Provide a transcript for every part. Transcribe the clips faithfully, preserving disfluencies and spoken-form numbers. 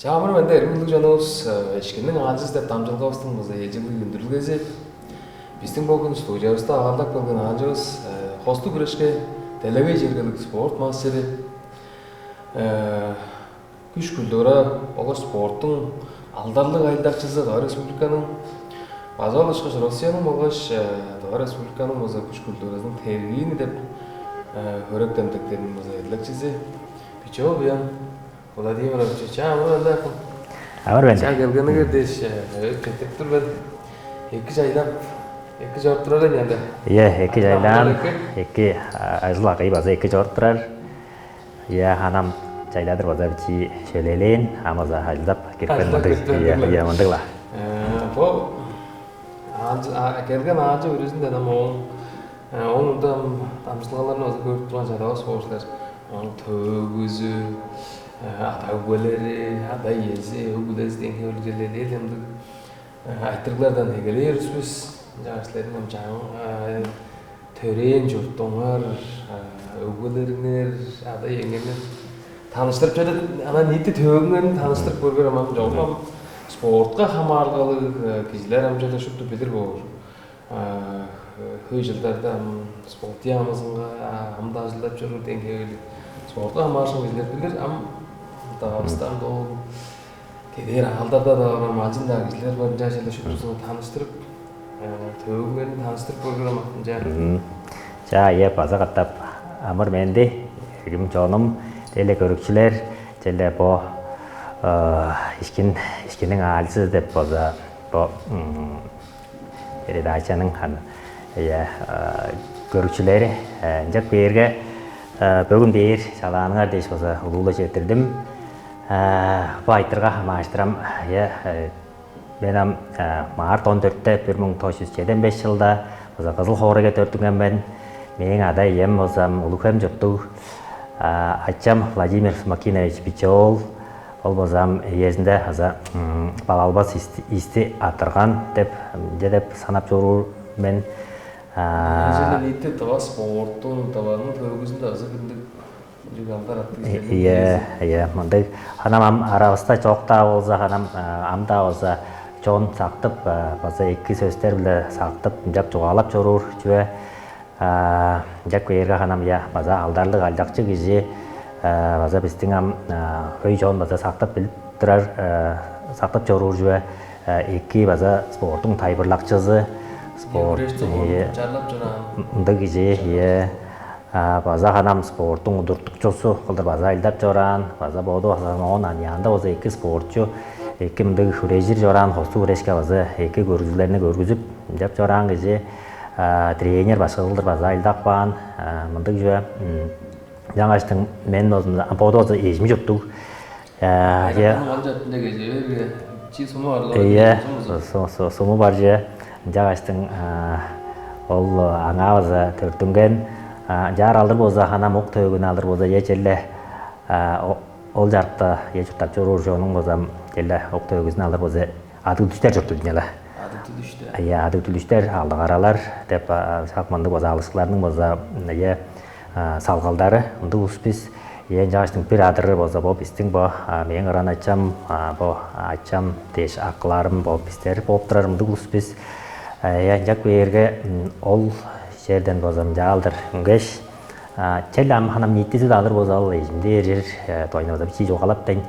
Чаа, амыр-менди, эргим улуг чонувус, э, «Ишкинниң аалчызы» деп дамчыдылгавыстың база ээлчеглиг үндүрүлгези. Бистиң бо хүн студиявыста аалдап келген аалчывыс, э, хостуг хүрешке делегей чергелиг спорт мастери, э, күш-культура болгаш спорттуң алдарлыг ажылдакчызы Тыва Республиканың, база ол ышкаш Россияның болгаш, э, Тыва Республиканың база күш-культуразының тергиини деп, э, хөрек демдектериниң база эдилекчизи Бичоол Буян Владимирович. Чаа, амыр-менди, акым. Амыр-менди. Чаа, келгениңер дээш, э, четтирип тур мен. Эки чайлап, эки чоруп турар ийин анда. Ийе, эки чайлаан, эки, а, ажыл-агый база эки чоруп турар. Ийе, ам чайладыр база бичии шөлээлээн, ам база ажылдап кирипкен. Ажылдап мындыг, кирипкен, ийе, мындыг-ла. Ийе, мындыг-ла. Э, бо аалчы, а, келген аалчы бүрүзүнден ам ооң, э, ооң мында ам дамчыдылгаларын база көрүп турган чадавас боор силер. Ооң төөгүзү, э, ада-өгбелери, ада-иези, өг-бүлези дээн хевирлиг черле элээн мындыг, э, айтырыглардан эгелээр бис. Ынчангаш силерниң ам чаа, э, төрээн чуртуңар, э, өгбелериңер, ада-иеңерни таныштырып чорду. Анаа ниити төөгүңерни таныштырып көрүңер, ам чогум ам спортка хамаарылгалыг, э, кижилер ам черле шупту билир боор. А, хөй чылдарда ам спорт яамызынга, а, ам-даа ажылдап чоруур дээн хевирлиг. Спортка хамаарышкан кижилер билир, ам Дагыстанда ол кедээр аалдарда-даа бар, ам ажын-даа кижилер бар, ынчаар черле шуптузун таныштырып, э, төөгүңерни таныштырып көрүңер, ам ынчаар. Мгм. Чаа, ийе, база катап амыр-менди, эргим чонум, деле көрүкчүлер, черле бо, э, «Ишкин, Ишкинниң аалчызы» деп база бо, м, передачаның хан, ийе, э, көрүкчүлери, э, ынчап кээрге, э, бөгүн бээр чалааныңар дээш база улуу-биле четтирдим. Э, бо айтырыгга хамаарыштыр ам, ийе, э, мен ам, э, март он дөртте, бир муң тос чүс чеден беш чылда база Кызыл хоорайга төрүттүнген мен. Мээң ада-ием болза ам Улуг-Хем чурттуг, а, ачам Владимир Смокинович Бичоол, ол болза ам иезинде база, м, балалбас иисти, иисти арттырган деп, ынча деп санап чоруур мен. А, ынчан ниити тыва спорттуң, тываның төөгүзүнде азы кымдык чүг алдар аттыг. Э, силерниң, ийе, иези. Ийе, мындыг. Анаа ам аравыста чок-даа болза, анаа ам, а, ам-даа болза чон сактып, а, база эки сөстер-биле сактып, ынчап чугаалап чоруур чүве. А, ынчап кээрге, анаа ам, ийе, база алдарлыг, алдакчы кижи, а, база бистиң ам, а, хөй чон база сактып билип турар, а, сактып чоруур чүве, а, эки база спорттуң тайылбырлакчызы, спорт, хүрешти, ийе, чарлап чораан. Ындыг кижи, ийе. А, база анаа ам спорттуң удуртукчузу кылдыр база ажылдап чораан, база боду база оон аныяанда болза эки спортчу, эки мындыг хүрежир чораан, хостуг хүрешке база эки көргүзүглерни көргүзүп, ынчап чораан кижи, а, тренер башкы кылдыр база ажылдап каан, а, мындыг чүве. М, ынчангаштың мен болзумза, а, боду болза Эжим чурттуг. Э, ийе. Ол чартында кеже берге, чи суму бар, ийе, суму, су-, су-, суму бар, ийе. Ынчангаштың, а, ол аңаа база төрүттүнген, а, ынчаар алыр болза, анаа ам ук-төөгүн алыр болза, ийе, черле, а, о-, ол чарыкта, ийе, чурттап чоруур чонуң болза ам, черле ук-төөгүзүн алыр болза, Адыг-Дүлүштер чурттуг ийин але. Адыг-Дүлүштер. Ийе, Адыг-Дүлүштер, Алдыг-Аралар деп, а, шак мындыг болза алышкыларның болза, ийе, а, салгалдары, ындыг улус бис. Ийе, ынчангаштың бир адыры болза, бо бистиң бо, а, мээң ыран-ачам, а, бо ачам дээш акыларым, бо бистер болуп турар ындыг улус бис. А, ийе, ынчап кээрге, м, ол черден болза ынчалдыр үнгеш, а, черле ам анаа ам ниитизи-даа алыр болза, ол Эжим дээр чер, э, дугайында база бичии чугаалаптайн,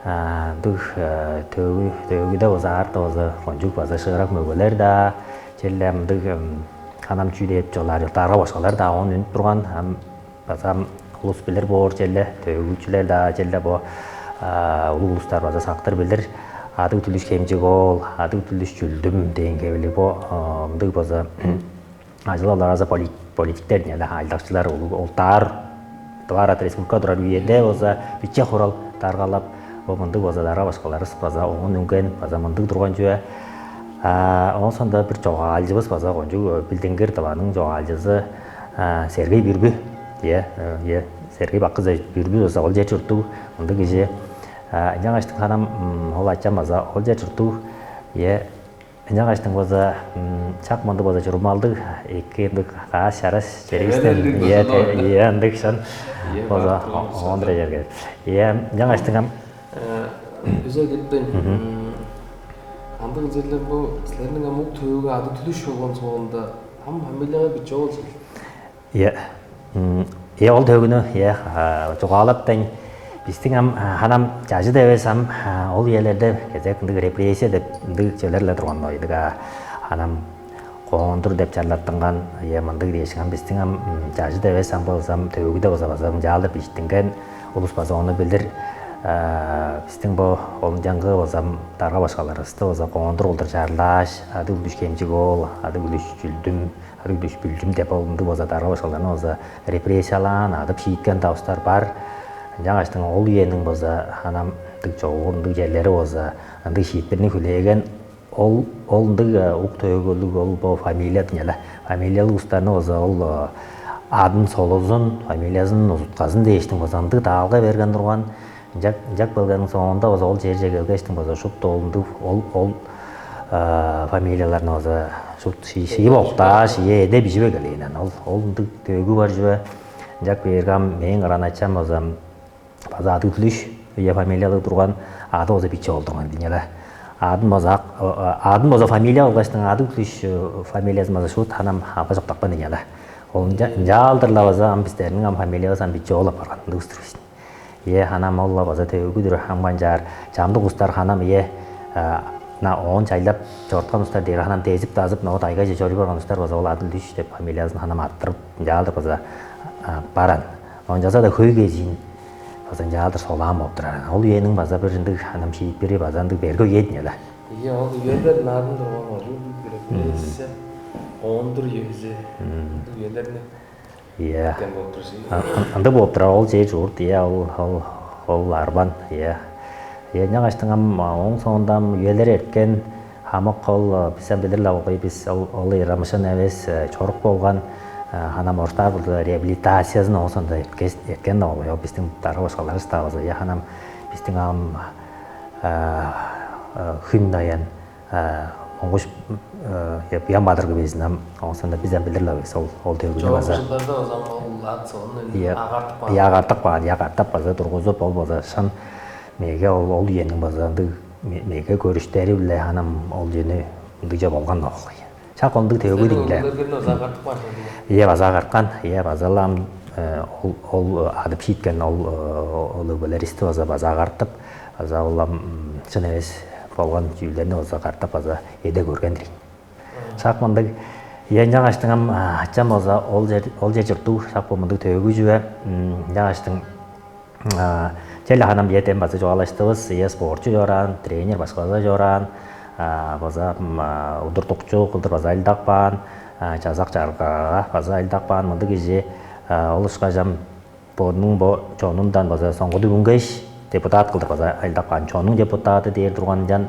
а, ындыг, э, төөгү, төөгүде болза, аарта болза, кончуг база шыырак мөгелер-даа, черле мындыг, м, анаа ам чүү деп чугаалаар, дарга-бошкалар-даа оон үнүп турган, ам база ам улус билир боор, черле төөгүчүлер-даа, черле бо, а, улуг улустар база сактыр билир. Адыг-Дүлүш Хемчик-оол, Адыг-Дүлүш Чүлдүм дээн хевирлиг бо, а, мындыг база ажыл-агыйлар азы поли-, политиктер, ийе, ажылдакчылар, улуг, ол даар Тыва Арат Республика турар үеде болза, Биче Хурал даргалап, бо мындыг болза, дарга-бошкаларывыс база оон үнген, база мындыг турган чүве. А, оон соонда бир чогаалчывыс база кончуг, э, билдингир, Тываның чогаалчызы, а, Сергей Бүрбү. Ийе, э, ийе, Сергей Бакызович Бүрбү болза ол чер чурттуг, мындыг кижи. А, ынчангаштың анаа ам, м, ол ачам база ол чер чурттуг. Ийе, ынчангаштың болза, м, шак мындыг болза чурумалдыг, эки ындыг каас-чараш черивистен, эвелелдиг, ийе, болза те-, ындыг. Ийе, ындыг шын. Ийе, болза, бар турган о-, оон-дыр болза. Черге. Ийе, ынчангаштың ам, э, Үзе кетпейн. Андыг ынчалдыр бо силерниң ам ук төөгү ады түлүш болгон соонда ам фамилияга биче болчу. Иә. М, Е, ол төөгүнү, е, а, чугаалап дең, бистиң ам, а, ханам чажыт эвес ам, а, ол үелерде кезек ындыг репрессия деп ындыг чүвелер-ле турган ындыг, а, ханам коондур деп чарлаттынган, е, мындыг дээш, ам бистиң ам, м, чажыт эвес ам болза, ам төөгүде болза база ынчаалдыр бижиттинген, улус база ону билир. А, бистиң бо ол ынчангы болза, ам дарга башкаларывысты болза коондур кылдыр чарлааш, ады Үлүш Кемчиг-оол, ады Үлүш Чүлдүм, ады Үлүш Бүлчүм деп ол ындыг болза дарга башкаларны болза репрессиялаан, адып шииткен тавыстар бар. Ынчангаштың ол үениң болза ханам ындыг чогуур ындыг черлери болза ындыг шиитпирни хүлээген, ол ол ындыг, э, ук төөгүлүг ол бо фамилия дыңнала. Фамилиялыг улустарны болза ол, э, адын солузун, фамилиязын узутказын дээштиң болза ындыг даалга берген турган. Ынчак ынчак болган соонда болза ол черже келгештиң болза шупту ол ындыг ол ол, э, фамилияларны болза шупту шии шии боктааш, ие эде бижип эгелээн. Ол ол ындыг төөгү бар чүве. Ынчак бээрге ам мээң кырган-ачам болза база ады Күлүш, ие фамилиялыг турган, ады болза биче ол турган дийин але. Адын болза адын болза фамилия кылгаштың ады Күлүш, э, фамилиязын болза шуут ханам алга чоктапкан дийин але. Ол ынча ынчаалдыр-ла база ам бистерниң ам фамилиявыс ам биче ол апарган ындыг устур бис. Ие ханам ол-ла база төөгү-дүр ам канчаар чамдык улустар ханам ие на оон чайлап чорткан улустар дээр ханам дезип дазып но тайгаже чоруй барган улустар база ол ады Күлүш деп фамилиязын ханам арттырып ынчаалдыр база баран. Ынчалза-даа хөй кезиин база ынчаалдыр солаан болуп турар. Ол үениң база бир ындыг анам шиитпири база ындыг берге үе ийин але. Ийе, ол үелер наадым турган болчу, бир эпилесе, оон-дур үези, ындыг үелерни Ийе. Ындыг болуп турар. Ол чер чуурт, ийе, ол ол ол арбан, ийе. Ийе, ынчангаштың ам ооң соонда ам үелер эрткен, хамык ол бис ам билир-ла болгай бис ол ол ыйрамышын эвес чорук болган, ханам орустаар болза реабилитациязын ооң соонда эрткен да болгай. Ол бистиң дарга башкаларывыс-даа болза, ийе, ханам бистиң ам хүн даян моңгуш Буян Бадыргы безин ам ооң соонда бис ам билир-ла бис ол ол төгүнү база. Чогум база ам ол ат соонун агартып каан. Агартып каан, агартап база тургузуп, ол база шын меге ол ол үениң база ындыг меге көрүштери-биле анам ол үени ындыгча болган ол. Шак ондуг төгү дигиле. Ие база агартып каан. Ие база агартып каан. Ие база ам ол ол адып шииткен ол ол өгбелеристи база база агартып, база ол ам шын эвес болган чүүлдерни база агартып база эде көрген-дир ийин. Шак мындыг. Ие ынчангаштың ам ачам база ол жер ол жер чурттуг шак бо мындыг төөгү чүве. Ынчангаштың черле ханам ийе дем база чугаалаштывыс. Ие спортчу чораан, тренер башкаларга чораан, база удуртукчу кылдыр база ажылдап каан, чазак чаргага база ажылдап каан мындыг кижи. Ол ышкаш ам Бодунуң бо чонундан база соңгуду үнгеш, депутат кылдыр база айлдап каан. Чоннуң депутаты дээр турган ынчан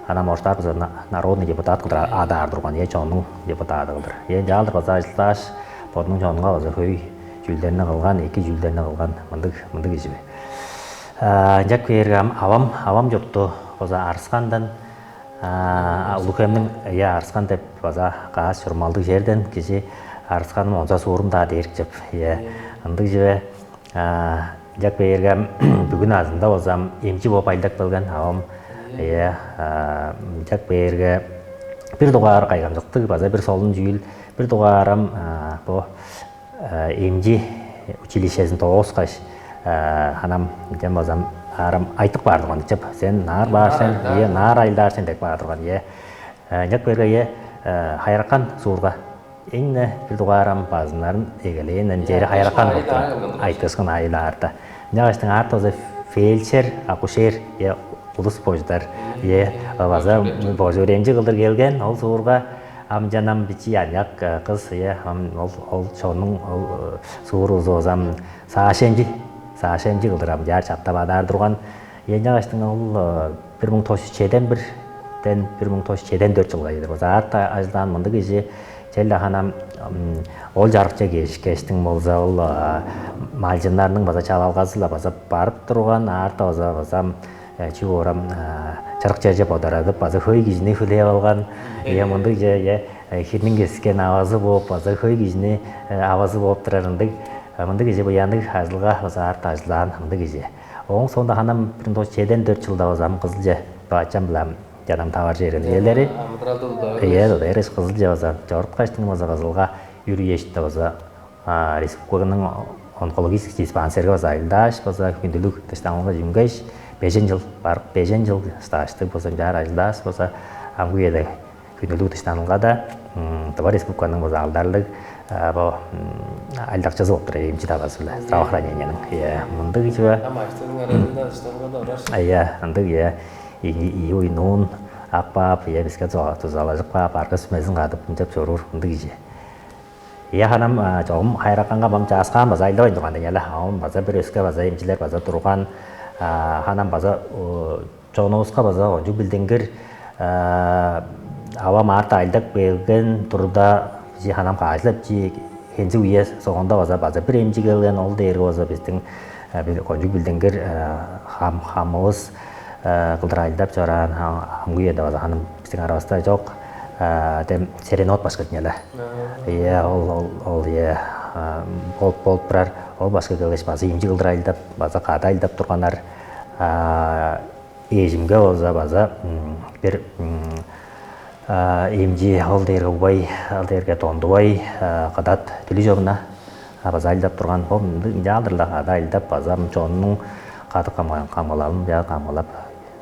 ана морстаар база народный депутат кылдыр адаар турган. Е чоннуң депутаты кылдыр. Е ынчаалдыр база ажылдааш, бодунуң чонунга база хөй чүүлдерни кылган, эки чүүлдерни кылган мындыг мындыг кижи бе. Ынчап кээрге ам авам авам чуртту база арыскандан улуг эмниң я арыскан деп база каас чурумалдыг черден кижи арысканым онза суурум-даа дээрик чеп. Ийе. Ындыг чүве ынчак бээрге бүгүн азында болзам эмчи бооп айлдак келген авам. Ийе. Ынчак бээрге бир дугаар кайгамчыктыг база бир солун чүүл бир дугаарам бо эмчи училищезин дооскаш ханам ынчан болзам аарам айтып каар турган ичеп сен наар баар сен ие наар айлаар сен деп каар турган ие. Ынчак берге ие хайракан суурга эң-не бир дугаарам базыннарын эгелээн ынчери хайракан болду. Айтыышкын айылаарда. Ынчангаштың аарта база фельдшер, акушер е улус божудар е база божур эмчи кылдыр келген ол суурга ам жанам бичи аныяк кыз е ам ол ол чоннуң ол суур узу озам саашенчи саашенчи кылдыр ам жаар чаптап адаар турган. Ынчангаштың ол бир муң тос чеден бирден бир муң тос чеден дөрт жылга чедир база аарта ажылдаан мындыг кижи чел-даа ханам ол чарыкче кешкештиң болза ол малчыннарның база чалалгазы-ла база барып турган аарта база база чүү боорам чырык черже бодарадып база хөй кижини хүлээп алган. Ие мындыг же хирниң кескен авазы бооп база хөй кижини авазы бооп турар ындыг мындыг кижи буянныг ажылга база аарта ажылдаан ындыг кижи. Ооң соонда ханам бир тос чеден дөрт чылда база ам Кызылче бачам-биле ам чадам таваржы берген үелери. Амыдыралды удаа Ие, дээриш Кызылче база чорупкаштың база Кызылга юрүеште база республиканың онкологический диспансерге база айылдааш, база хүндүлүг дыштанылга жүнгеш, бежен жыл барып, бежен жыл стажтыг база ынчаар айылдааш, база амгы үеде хүндүлүг дыштанылгада Тыва республиканың база алдарлыг бо айлдакчызы болуп турар эмчи табазы-биле здравоохранениянын. Мындыг чүве. Ам аштырың аразында ышталгада орар. Ыя, ындыг ыя. Ийи уйнуун ап каап, ыя биске дузалажып каап, арга сүмезин кадып ынчап чоруур ындыг кижи. Ыя ханам чогум хайракканга бам чааскаан база айлавайн турган деңеле. Оон база бир өске база эмчилер база турган. Ханам база чонувуска база кончуг билдингир ава Марта айлдап келген турда, бижи ханам каажылап чи хензиг үе соонда база база бир эмчи келген, ол дээрге база биздин кончуг билдингир хам хамывыс кылдыр айлдап чораан. Амгы үеде база ханам биздин аравыста чок. Дем Серенот башкы динеле. Ие, ол ол ол ие болуп болуп турар. Ол башкы келгеш база эмчи кылдыр айлдап, база кады айлдап турганнар. Эжимге болза база бир эмчи, ол дээрге угбай, ал дээрге дондубай кыдат дүлү чогуна база айлдап турган. Ол ынчаалдыр-ла кады айлдап, база чоннуң кадып камгалалын камгалап,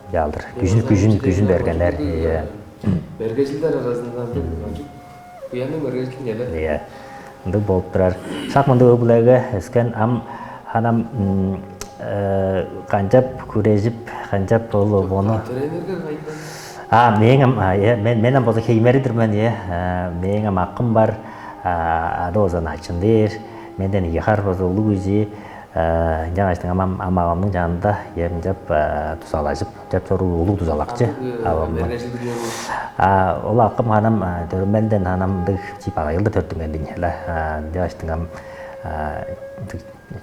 ынчаалдыр күжүн күжүн күжүн бергеннер. Ие. Мергежилдер аразында ындыг кончуг буянныг мергежил неле? Ие. Ындыг болуп турар. Шак мындыг өг-бүлеге өскен ам ханам канчап хүрежип, канчап ол обону Тренерге кайда? А мээң ам мен мен ам болзо хеймери-дир мен. Ие. Мээң ам акым бар. Ады болза Начын дээр. Менден ийи хар болза улуг кижи. Ынчангаш ам ам авамның жанында ие ынчап дузалажып, ынчап чоруур улуг дузалакчы авамның. А ол акым ханам төрүмелден ханам ындыг чип агайылды төрүттүнген дийин. Ынчангаш ам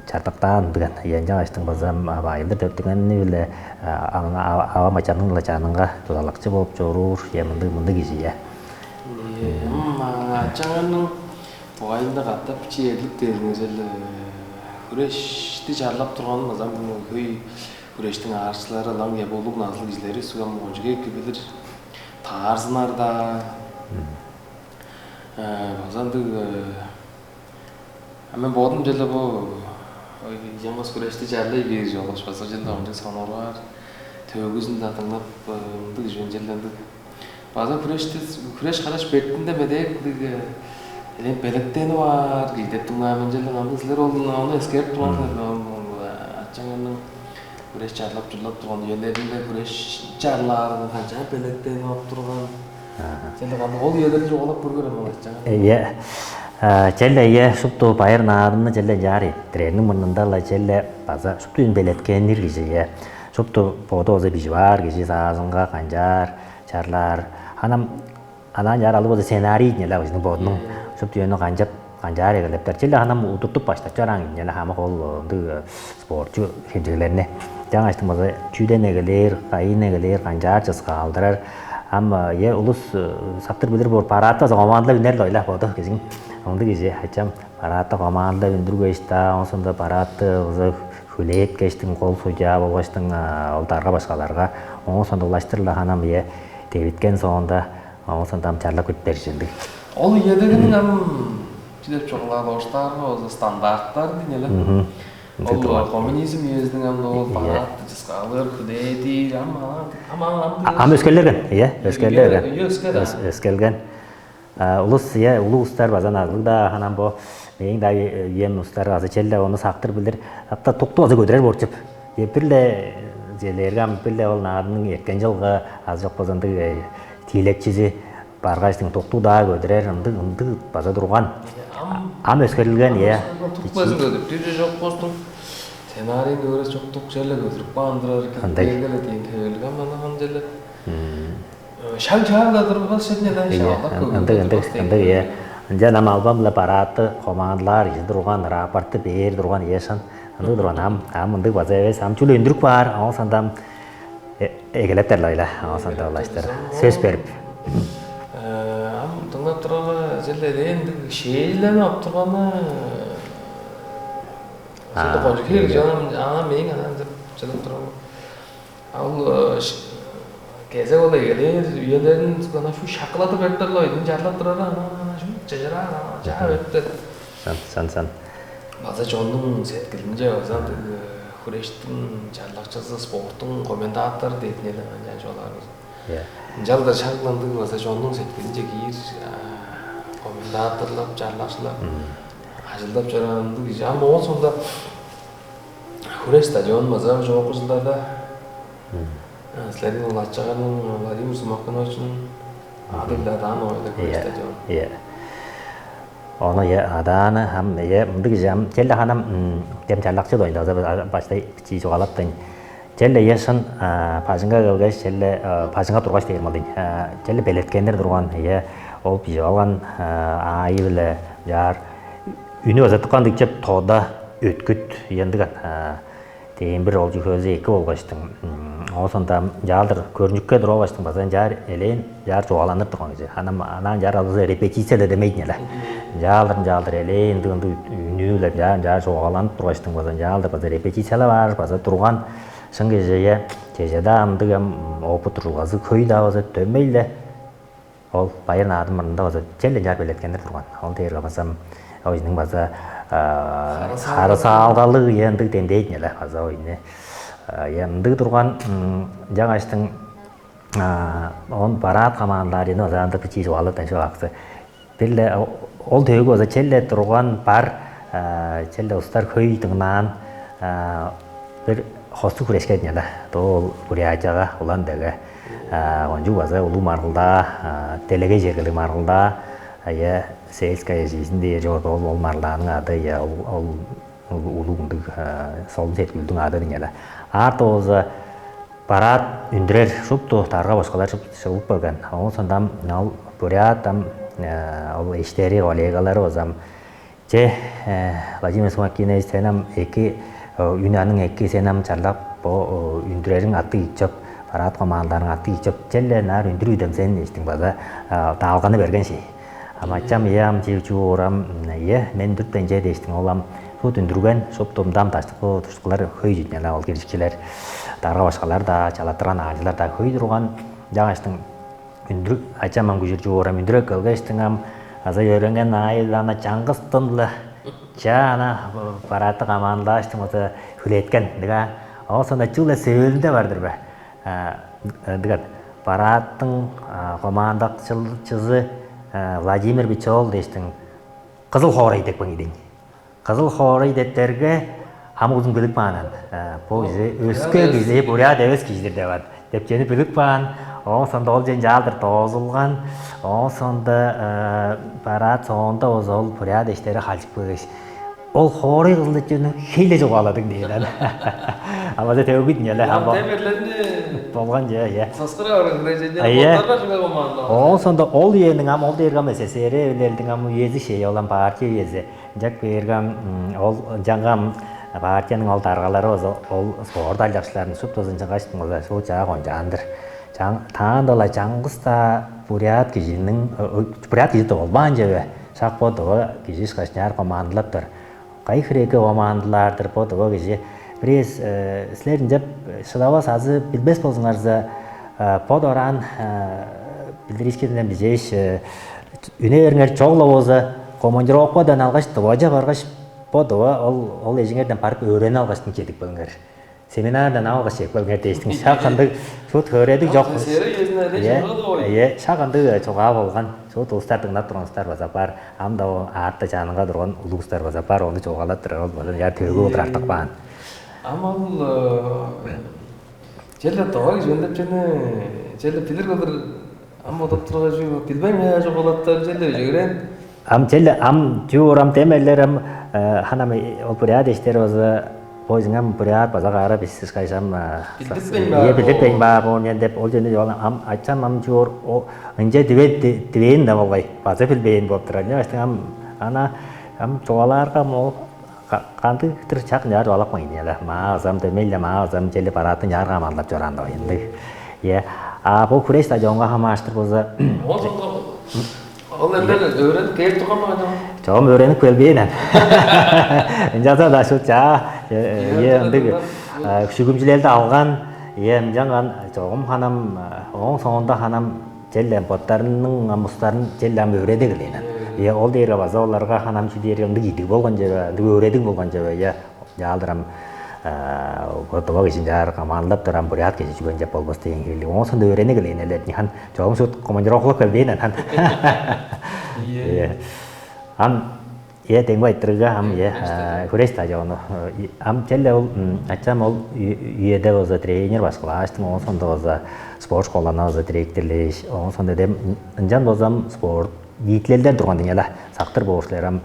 чартыктаан деген ие ынчангаш база ам авайылды төрүттүнгени-биле авам ачамның-ла чанынга дузалакчы болуп чоруур ие мындыг мындыг кижи ие. Ачаңарның бугайында катап чиерлик дээриңер черле хүрешти чарлап турганын база хөй хүрештиң аарчылары ылаң улуг назылыг кижилери сугам кончуг эки билир. Таарзынар-даа база ындыг. А мен бодум черле бо ой, ямас хүрешти чарлай бээр чогулуш база черле ончуг сонуургаар, төөгүзүн-даа дыңнап ындыг чүвен черле ындыг. База хүрешти, хүреш хараш бертинде медээк ындыг элээн белектенип аар кижи деп дыңнаан мен черле. Ындыг силер ол ону эскерип турган силер. Ачаңарның хүреш чарлап чурлап турган үелеринде хүреш чарлаарынга канчаар белектенип ап турган? Сен кандыг ол үелерин чугаалап көргөр ам ачаңар? Ие. Черле ие шупту байыр наадымны черле чаар тренерниң мурнунда-ла черле база шупту үн белеткеннир кижи ие. Шупту боду болза бижип аар кижи саазынга канчаар чарлаар. Анам анаа чаар алып болза сценарий ийин эле бижиниң бодунуң шупту үөнү канчап канчаар эгелептер. Черле анам удуртуп баштап чораан ийин эле хамык ол ындыг спортчу хемчеглерни. Жаңаштың база чүүден эгелээр, кайын эгелээр, канчаар чыскаалдырар. Ам э улус сактыр билир боор параатта база командылап үнер-ле ойла боду кижиң. Ындыг кижи ачам параатта командылап үндүргеш-даа, оон соонда параатты база хүлээткештиң кол судья болгаштың ол дарга башкаларга оон соонда улаштыр-ла ханам ие девиткен соонда оон соонда ам чарлап кирип бержиндиг. Ол үедегиниң ам чү деп чугаалаар оштаарга база стандарттар дейн эле. Ол коммунизм үезиниң ам ол параатты чыскаалыыр хүлээдир ам ам ам ам Ам өскелерген, ие, өскелерген. Өскелген. Улус ие улуг улустар база назылыг-даа ханам бо мээң-даа үем улустар база черле ону сактыр билир. Апта тукту база көдүрер болчуп. Бир-ле желээрге ам бир-ле ол наадымның эрткен жылга азы чок болза ындыг тиилекчизи баргаш тукту-даа көдүрер ындыг ындыг база турган. Ам өскөрүлген ие. Тукпазын көдүрүп дүрү чок болстуң. Сценарийин көөрүс чоктук черле көдүрүп каан турар экен. Ындыг. Бергеле дейин төгүлгөн манаган черле. Шаң-шаң-даа турбас чедине-даа шаалдап көөрү. Ындыг ындыг ындыг ие. Ынчан ам албан-биле барааты командылаар кижи турган, рапортту бээр турган ие шын. Ындыг турган ам ам ындыг база эвес. Ам чүл өндүрүп баар, оон санда ам эгелептер-ле ойла, оон санда улаштыр сөс берип. Ам дыңнап турарга черле элээн ындыг шээлиленип ап турганы. Ошол кончуг херек жана ана мээң анан деп Чыдып турар. Ал кезек ол эгелээр үелерин ана шу шаккылатып бериптер-ле, ойдун чарлап турар, ана шу чыжыраар, ана чаа бериптер. Сан сан сан. База чоннуң сеткилинче база ындыг хүрештиң чарлакчызы, спорттуң комментатору дээдин эле ынчан чугаалаар болза. Иә. Ынчалдыр шак ындыг база чоннуң сеткилинче киир, комментаторлап, чарлакчылап ажылдап чораан ындыг кижи. Ам оон соонда хүреш стадион база чоокку жылдарда силерниң ол ачагаңның Владимир Сумакановичиниң ады-биле адаан ойда хүреш стадион. Иә. Ону, иә, адааны ам, иә, мындыг кижи ам черле ханам дем чарлакчы доюнда база баштай бичии чугаалаптайн. Черле, иә, шын, бажыңга келгеш, черле бажыңга тургаш дээр малдың. Черле белеткеннер турган, иә, ол бижип алган аайы-биле чаар үнү база тыпкан дикчеп тода өткүт, ындыган. Дембир ол чүвези эки болгаштың. Оозунда ынчаалдыр көрүнчүкке туруп алгаштың база ынчаар элээн ынчаар чугааланыр турган кижи. Ана ынчаар алза репетиция-ла демейдин эле. Ынчаалдыр ынчаалдыр элээн ындыг ындыг үнүү-биле ынчаар ынчаар чугааланып тургаштың база ынчаалдыр база репетициялап аар база турган шын кижиге чеже-даа ындыг эм опыт турулгазы хөй-даа база дөмей-ле. Ол байыр наадым мурнунда база черле ынчаар белеткеннер турган. Ол дээрге база оюнуң база харысаалгалыг ындыг демдээдин эле база оюну. Ындыг турган жаңаштың он параат командаларыны база анда бичии чугаалап шугаксы. Бир-ле ол төөгү база черле турган бар, черле устар хөй дыңнаан бир хостуг хүрешкен чана. Доо ол Бурятияга, улан деге кончуг база улуг маргылдаа, делегей чергелиг маргылдаа, ая сельская жизнь дээр чорду ол ол маргылдааның ады, ыя ол улуг ындыг солун сеткүлдүң ады дыңнала. Аарта болза парад үндүрер шупту дарга бошкалар шупту чыглып келген. Оон сондам ол бурят ам ол эштери, коллегалары базам Че, Владимир Смокинович, сен ам эки, үнү аның эки, сен ам чарлап бо үндүрериң аттыг иччоп, параат командаларың аттыг иччоп, черле наар үндүр үдем сен дээштиң база даалганы берген шей. Ам ачам ие ам чип чуур ам ие мен дүртен че дээштиң ол ам шут үндүрген шупту мдам даштыкы туштукулар хөй чүдүнен ол киришкилер, дарга башкалар да, чалаттырган аалчылар да хөй турган. Жагыштың үндүрүп ачам ам күжүр чуурам үндүрүп келгештиң ам аза өөренген аайылаана чаңгыстын-ла чаа ана параатты камаанлааштың база хүлээткен дыга. Оон соонда чүгле сөөлүнде бар-дыр бе? Дыгат парааттың командакчылчызы Владимир Бичоол дээштиң кызыл хоорай деп каң идейн. Кызыл хоорай деттерге хамык узун билип каанан. Бо кижи өске кижи бурят эвес кижидир деп ат деп чени билип каан. Оон соонда ол чен чаалдыр доозулган. Оон соонда бараат соонда болза ол бурят эштери халчып келгеш, ол хоорай кызыл детчени хейле чугааладыг дээн. Амада төгүт неле Ам хамба. Демерлерни Болган же, я. Саскыра барган хрежеде Ая. Боттарга жуга команда. Оон соонда ол үениң ам ол дээрге ам СССР эвилелдиң ам үези шей ол ам партия үези. Ынчак бээрге ам ол ынчангы ам партияның ол даргалары болза ол спорт алчакчыларын шуптузун чыггаштың болза шул чаа кончаан-дыр. Чаң таанда-ла чаңгыс-даа бурят кижиниң бурят кижи тывылбаан чеве шак бо дыва кижи ышкаш чаар командылаптар. Кайы хире эки командылаар-дыр бо дыва кижи. Бирээс силер ынчап шыдавас азы билбес болзуңарза бо дораан билдиришкинден бижээш үне бериңер чогла болза командировкадан алгаш дыважа баргаш бо дыва ол ол эжиңерден барып өөренип алгаштың чедип келиңер. Семинардан алгаш чедип келиңер дээштиң шак ындыг шут хөредиг жок. Сера үезинде эле Иә, чыгып ой. Иә, шак ындыг чугаа болган. Шут улустар дыңнап турган улустар база бар. Ам да ол аартта чанынга турган улустар база бар. Ону чугаалап турар ол база яр төгү болур артык баан. Ам ол Черле доо кижи деп чүнү черле билир кылдыр ам одоп тургаш билбейм я жок болоттар черле жегерен. Ам черле ам чүү урам демерлер ам ханам ол бурят эштер база бойзуңам бурят база каара бис сышкайсам Билдиртпейн баар. Билдиртпейн баар боор мен деп ол жөнү жол ам айтсам ам чуур ынча диве дивээн да болгай база билбээн болуп турар. Не баштың ам ана ам чугаалаарга ам ол Кандыг-дыр чак ынчаар чугаалап каан ийин але. Маа ызам дөмей-ле маа ызам чели бараатын чаар камаарлап чораан-даа ындыг. Ийе. А бо хүреш стадионга хамааштыр болза Ол ол эндер өөрөнүп кээп турган бе качан? Чогум өөрөнүп келбээн ан. Ынчалза-даа шут чаа. Ийе ындыг. Шүгүмчүлелди алган, е ынчанган чогум ханам, ооң соонда ханам чел боттарының амустарын чел ам өөредип элээн. Е ол дээрге база оларга ханам чү дээрге ындыг идиг болган чеде, ындыг өөредиг болган чеде, е. Яалдырам, бо дыва кижин чаар камаанлап турам бурят кижи чүген деп болбас деген хирлиг оон сонда өөренип элээн эле хан. Чогум шут командировкалап келбээн анан. Ие. Ам, ие, дең байтырыга ам, ие, хүреш стадиону. Ам челе ол ачам ол үеде болза тренер башкылааштың, оон сонда болза спорт школаны болза директорлээш, оон сонда дем ынчан болзам спорт ниитилелдер турган деңе-ла. Сактыр боошуларам,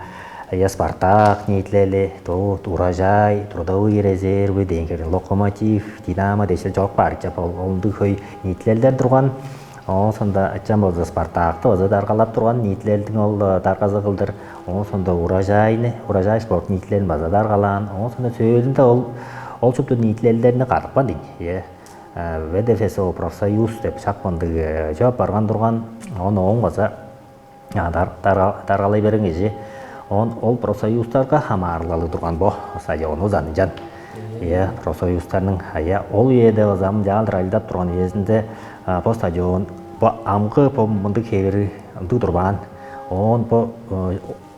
я Спартак ниитилели, то урожай, трудовые резервы дээн херин, Локомотив, Динамо дээшил чорук баарча, ол ындыг хөй ниитилелдер турган. Оон сонда ачам болза Спартакты база даргалап турган ниитилелдиң ол даргазы кылдыр. Оон сонда урожайны, урожай спорт ниитилелин база даргалаан. Оон сонда сөөлүнде ол ол шупту ниитилелдерни кадыпкан дейн. Е, ВДФСО профсоюз деп шак мындыг чоп барган турган. Оон ооң база даргалай берген кижи, он ол профсоюздарга хамаарылгалыг турган бо стадионувус анчан. Иә, профсоюздарның ая ол үеде ызам жаалдыр ажылдап турган үезинде бо стадион, бо амгы бо мындыг хевири ындыг турбаан. Оон бо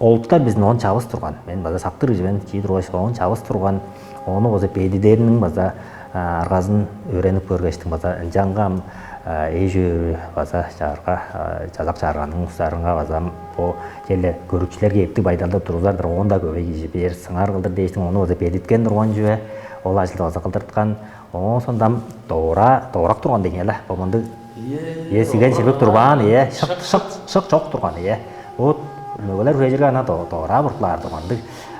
олуттар биздин он чавыс турган. Мен база сактыр кижи мен чии тургаш, он чавыс турган. Ону база бедидериниң база аргазын өөренип көргештиң база ынчангам эш-өөрү база чаарга, чазак чаарганның устарынга база бо челе көрүкчүлерге эптиг байдалда турузар-дыр, оон-даа көбей кижи бээр сыңар кылдыр дээштиң, ону база бедиткен турган чүве, ол ажылды база кылдырткан. Оон сондам доора доорак турган деңе-ле бо мындыг Е сиген ширбек турбаан, е шык шык шык чок турган, е. Вот мөгелер хүрежирге ана доораа буртулаар турган ындыг.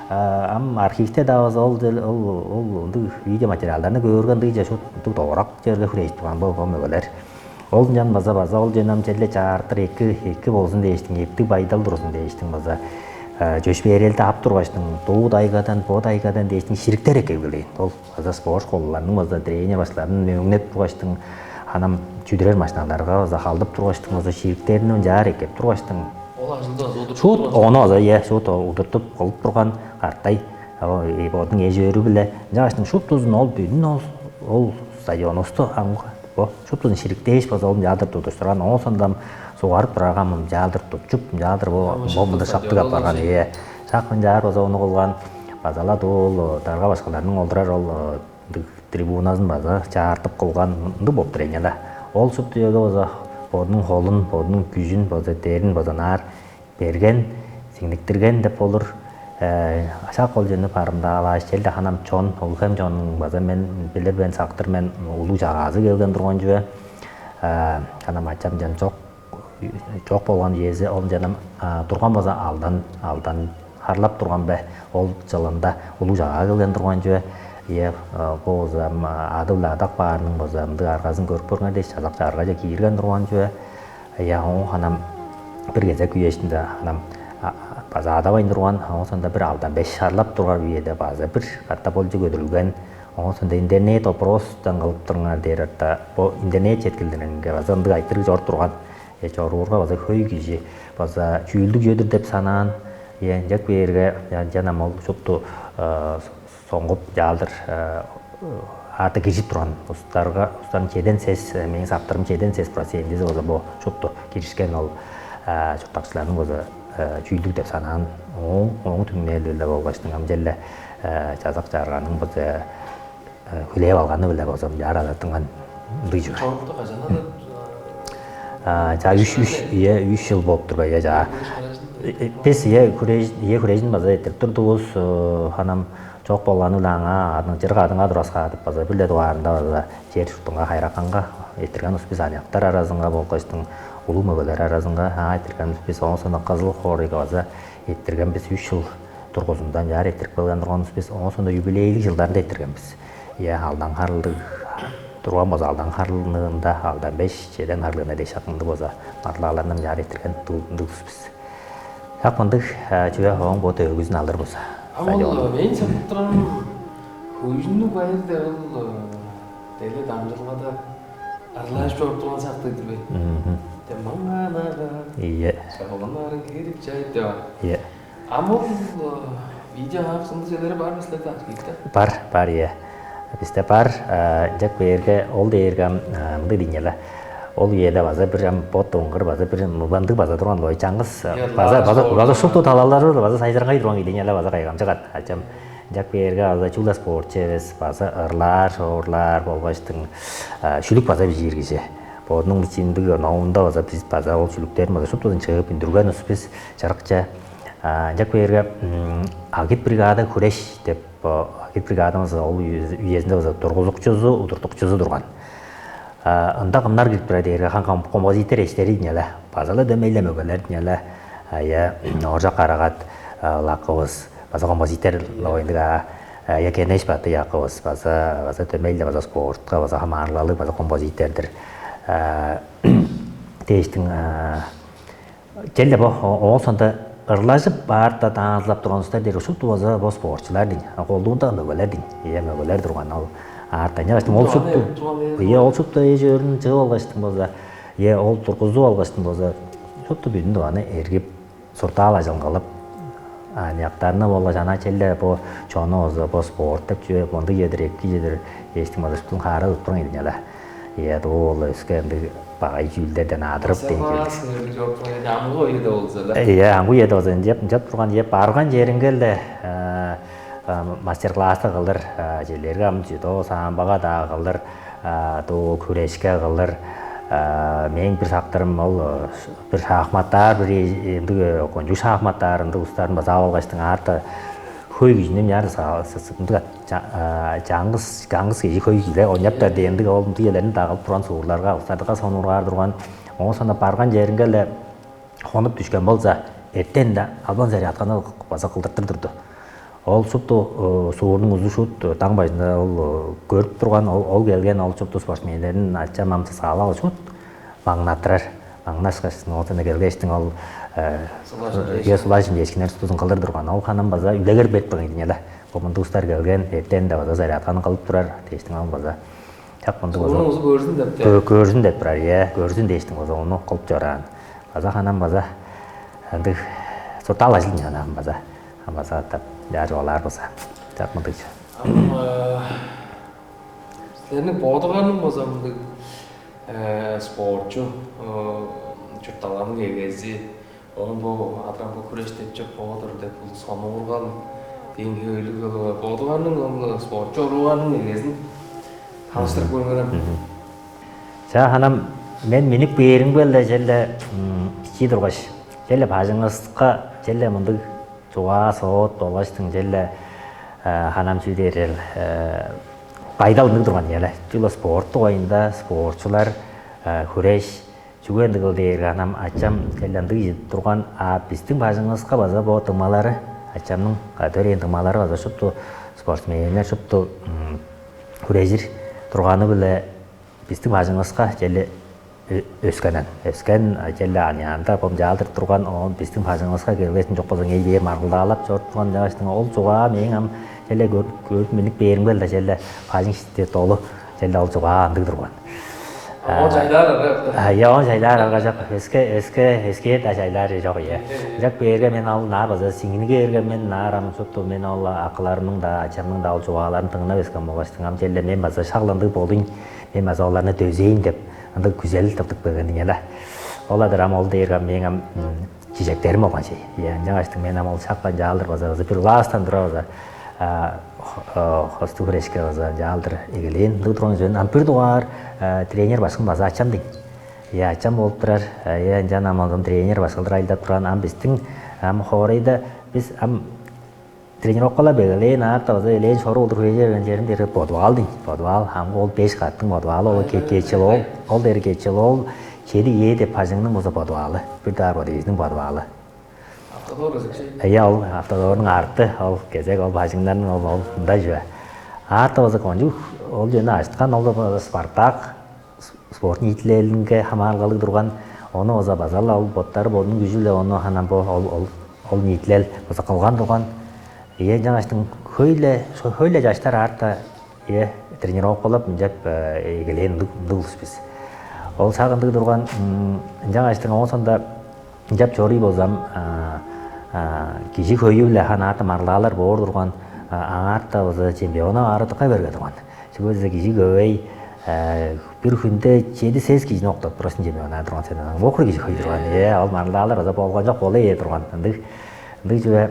Ам архивте-даа база ол ол ол ындыг видео материалдарны көөрге ындыйча шут ындыг доорак черге хүрежип турган бо бо мөгелер. Ол ынчан база база ол жөнүн ам черле чаартыр эки эки болзун дээштиң, эптиг байдал турзун дээштиң база чөпшээрелди ап тургаштың, дуу дайгадан, бо дайгадан дээштиң шириктер эккелген. Ол база спорт школаларның база тренер баштарын мөөңнеп тургаштың, анам чүдүрер машиналарга база халдып тургаштың, база шириктерин ынчаар эккеп тургаштың. Ол ажылды база удуртуп Шут турган. Ону база, иә, шут удуртуп кылып турган картай. Бодуң эжи өрү биле ынчагаштың шут узун ол бүдүн ол ол стадионусту аңгы бо шут узун шириктээш база ол мынчаалдыр тудуштурган. Оон сондам сугарып турарга мынчаалдыр тутчуп, мынчаалдыр бо бо мында шаптык апарган. Ие. Шак мынчаар база ону кылган. База-ла дуу ол дарга башкыларның олдурар ол ындыг трибуназын база чаартып кылган ындыг болуп тур экен да. Ол шупту чүвеге база бодунуң холун, бодунуң күжүн база дээрин база наар берген, сиңниктирген деп болур. Ашак ол чүвени барымдаалааш, чел-де ханам чон, улуг-хем чоннуң база мен билир мен, сактыр мен, улуг чагаазы келген турган чүве. Ханам ачам чон чок чок болган үези ол ынчан турган болза алдан алдан харлап турган бе, ол чылында улуг чагаа келген турган чүве. Ие, бо болза ады-биле адак баарының болза ындыг аргазын көрүп көрүңер дээш, чазак чааргаже киирген турган чүве. Ыя, оон ханам бир кезек үе иштинде ханам база адавайн турган, оон сонда бир алдан беш харлап турган үеде база бир катап болчу көдүрүлген. Оон сонда интернет опростан кылып туруңар дээр арта бо интернет четкилдеринге база ындыг айтырыг чоруп турган. Чоруурга база хөй кижи база чүүлдүг чүве-дир деп санаан. Ынчап кээрге ынчан ам ол шупту соңгуп чаалдыр аъда киржип турган устарга устарның чеден сес, мээң сактырым чеден сес процентизи база бо шупту киришкен ол чурттакчыларның база чүүлдүг деп санаан. Ооң ооң түңнээлдиле болгаштың ам черле чазак чаарганның база хүлээп алганы-биле болза мынчаар адаттынган ындыг чүве. Чорукту кажан адап? Чаа үч үч ие үч жыл болуп тур бе, ие чаа. Бис ие хүреш ие хүрежин база эртип турдувус. Ханам чок болганы-биле аңаа адың чырык адыңа тураскаадып база бир-ле дугаарында база чер чуртунга хайраканга эртирген ус бис аныяктар аразынга болгаштың улуу мөгелер аразынга аңаа эртирген ус бис оон соно кызыл хоорайга база эртирген бис үч жыл тургузунда ынчаар эртирип келген турганывыс бис оон соно юбилейлиг жылдарында эртирген бис. Ие алдан харлыг турган болза алдан харлыында алдан беш чеден харлыына дээш акыңды болза марлаалардан ынчаар эртирген ындыг ус бис. Шак мындыг чүве ооң бо төөгүзүн алыр болза. А ол мен сактып турарым Хужуннуг байыр деп ол деле дамчылгада арлааш чоруп турган сактыдыр бе? Деп маңаа наарга Ие. Чагаланарын херик чайып деп ар. Ие. А ол видео аңак сындыг чүвелери бар бе силерде архивте? Бар, бар, ие. Бисте бар, ынчап кээрге ол дээрге ам мындыг дийин але. Ол үеде база бир ам бот доңгур база бир мындыг база турган лой чаңгыс база база база шупту талалары база сайжыраңгай турган кижи дийин але, база кайгамчык ат. Ачам ынчап кээрге база чула спортчу эвес, база ырлаар, шоорлаар болгаштың шүлүк база бижиир кижи. Бодунуң бичииндиг номунда база бис база ол шүлүктерин база шуптузун чыып үндүрген ус бис чырыкче. Ынчап кээрге агит бригада хүреш деп агит бригадамыз ол үезинде база тургузукчузу, удуртукчузу турган. Ында кымнар кирип турар дээрге хан композитор эштери дийин але, база-ла дөмей-ле мөгелер дийин але. Ая Ооржак Карагат лакывыс база композитор лоойндуга, ая Кенеш Баты Якывыс база база дөмей-ле база спортка база хамаарылгалыг база композитор-дыр. Дээштиң черле бо оон сонда ырлажып баарта даанзылап турган улустар дээр ушупту болза бо спортчулар дейн, колдуунда мөгелер дейн, ийе мөгелер турган ол аарта ынчангаш ол шупту, ийе ол шупту эжи өөрүн чыып алгаштың болза, ийе ол тургузуп алгаштың болза шупту бүдүн тываны эргип суртаал ажылын кылып, аныяктарны болгаш ана челде бо чону болза бо спорт деп чүве мындыг чедир эки чедир эштиң болза шуптун хаара туттуруң ийдиң ала. Ийе дуу ол өске ындыг багай чүүлдерден адырып дейн. Амгы үеде болза да. Ийе амгы үеде болза ынчап ынчап турган ийе барган чериңге эле мастер класстар кылыр, черлерге ам дзюдо, самбога-даа кылыр, дуу күрешке кылыр. Мээң бир сактырым ол бир шахматтаар бир ындыг кончуг шахматтаар ындыг устарын база алгаштың аарта хөй кижини мынчаар ындыг чаңгыс чаңгыс кижи хөй кижи ойноптар дээн ындыг ол ындыг элерин дагылып турган суурларга устардыкка сонуургаар турган оон соно барган черинге эле хонуп дүшкен болза, эртен-даа албан сери атканы база кылдыртыр турду. Ол шупту суурнуң узу шуут даң бажында ол көрүп турган ол келген ол шупту спортсмендерин ачам амсыз алал шуут маңнаттырар. Маңнашкаш оотуна келгештиң ол Сулажын дээшкиннер шуптузун кылдыр турган. Ол ханам база үлегер берип турган ийин эле. Бо мындыг устар келген, эртен-даа база зарядканы кылып турар дээштиң ол база. Чак мындыг база. Суурнуң узу көрзүн деп. Көрзүн деп турар, иә, көрзүн дээштиң база ону кылып чораан. База ханам база ындыг суртаал ажыл чанаган база. Ам база аттап жаар чугаалаар болза. Чак мындыг. Ам силерниң бодуңарның болза мындыг спортчу чуртталганың эгези, оон бо адырам бо күреш деп чок боло-дур деп бул сонуургал деңгээлиг бодуңарның ол спортчу орууңарның эгезин таныштырып көрүңерем. Чаа ханам мен минип кээримге эле челе бичии тургаш, челе бажыңыска челе мындыг чугаа соот болгаштың челе ханам чүү дээрил байдал ындыг турган ийе. Чүгле спорт дугайында спортчулар хүреш чүге ындыгыл дээрге ханам ачам челе ындыг ийи турган, а биздин бажыңыбызга база бо дыңмалары, ачамның төрээн дыңмалары база шупту спортсменнер шупту хүрежир турганы-биле биздин бажыңыбызга челе өскен өскен челе аныяанда бомчаалдыр турган оон биздин бажыңыбызга келгезин чок болза эй бээр маргылдаалап чоруп турган чагыштың ол чугаа мээң ам челе көрүп миннип бээримге да челе бажың ишти долу челе ол чугаа андыг турган. Ол жайлаар ара. Я он жайлаар арга жок. Өске өске өскээр да жайлаар жок, ие. Жок бээрге мен ал наар база сиңиниге эрген мен наар ам шупту мен ол акыларымның да ачамның да ол чугааларын тыңнап өскен болгаштың ам челе мен база шагландыг болуйн, мен база оларны дөзейн деп ындыг күзел тыптып келген дийин да. Ол адыр ам ол дээрге мээң ам чижектерим болган чей. Ынчангаштың мен ам ол шапкан жаалдыр база база бир улаастан тура база хостуг хүрешке база жаалдыр эгелээн ындыг турган чүвен ам бир дугаар тренер башкым база ачам дейн. Я ачам болуп турар. Я ынчан ам ондон тренер башкылдыр айылдап турган ам биздин ам хоорайда биз ам тренировкалап эгелээн аарта база элээн шору болдур хүрежи берген черим дээрге подвал дейн. Подвал хамгы ол беш каттың подвалы ол кечил ол ол дери кечил ол чеди ээ деп бажыңның болза подвалы бир даар подъездиң подвалы. Автодор кезекчи. Ыя ол автодорунуң арты ол кезек ол бажыңнарның ол ол мындай чүве. Аарта болза кончуг ол жөнү ачыткан ол спартак спорт ниитилелинге хамаарылгалыг турган, ону база база-ла ол боттары бодунуң күжү-биле ону анан бо ол ол ол ниитилел база кылган турган. Ийе, ынчангаштың хөй-ле хөй-ле чаштар аарта ийе тренировкалап ынчап эгелээн ындыг ындыг улус бис. Ол шак ындыг турган, ынчангаштың оон соонда ынчап чорууй болзам, кижи хөйү-биле хан аарта маргылдаалар боор турган, аңаарта база чемпионнап аарыдыкка берге турган. Чүге дээрге кижи көбей, бир хүнде чеди-сес кижини октап турасың чемпионнаар турган сен. Бокур кижи хөй турган. Э, ол маргылдаалар база болгон чок болу ээ турган. Ындыг ындыг чүве.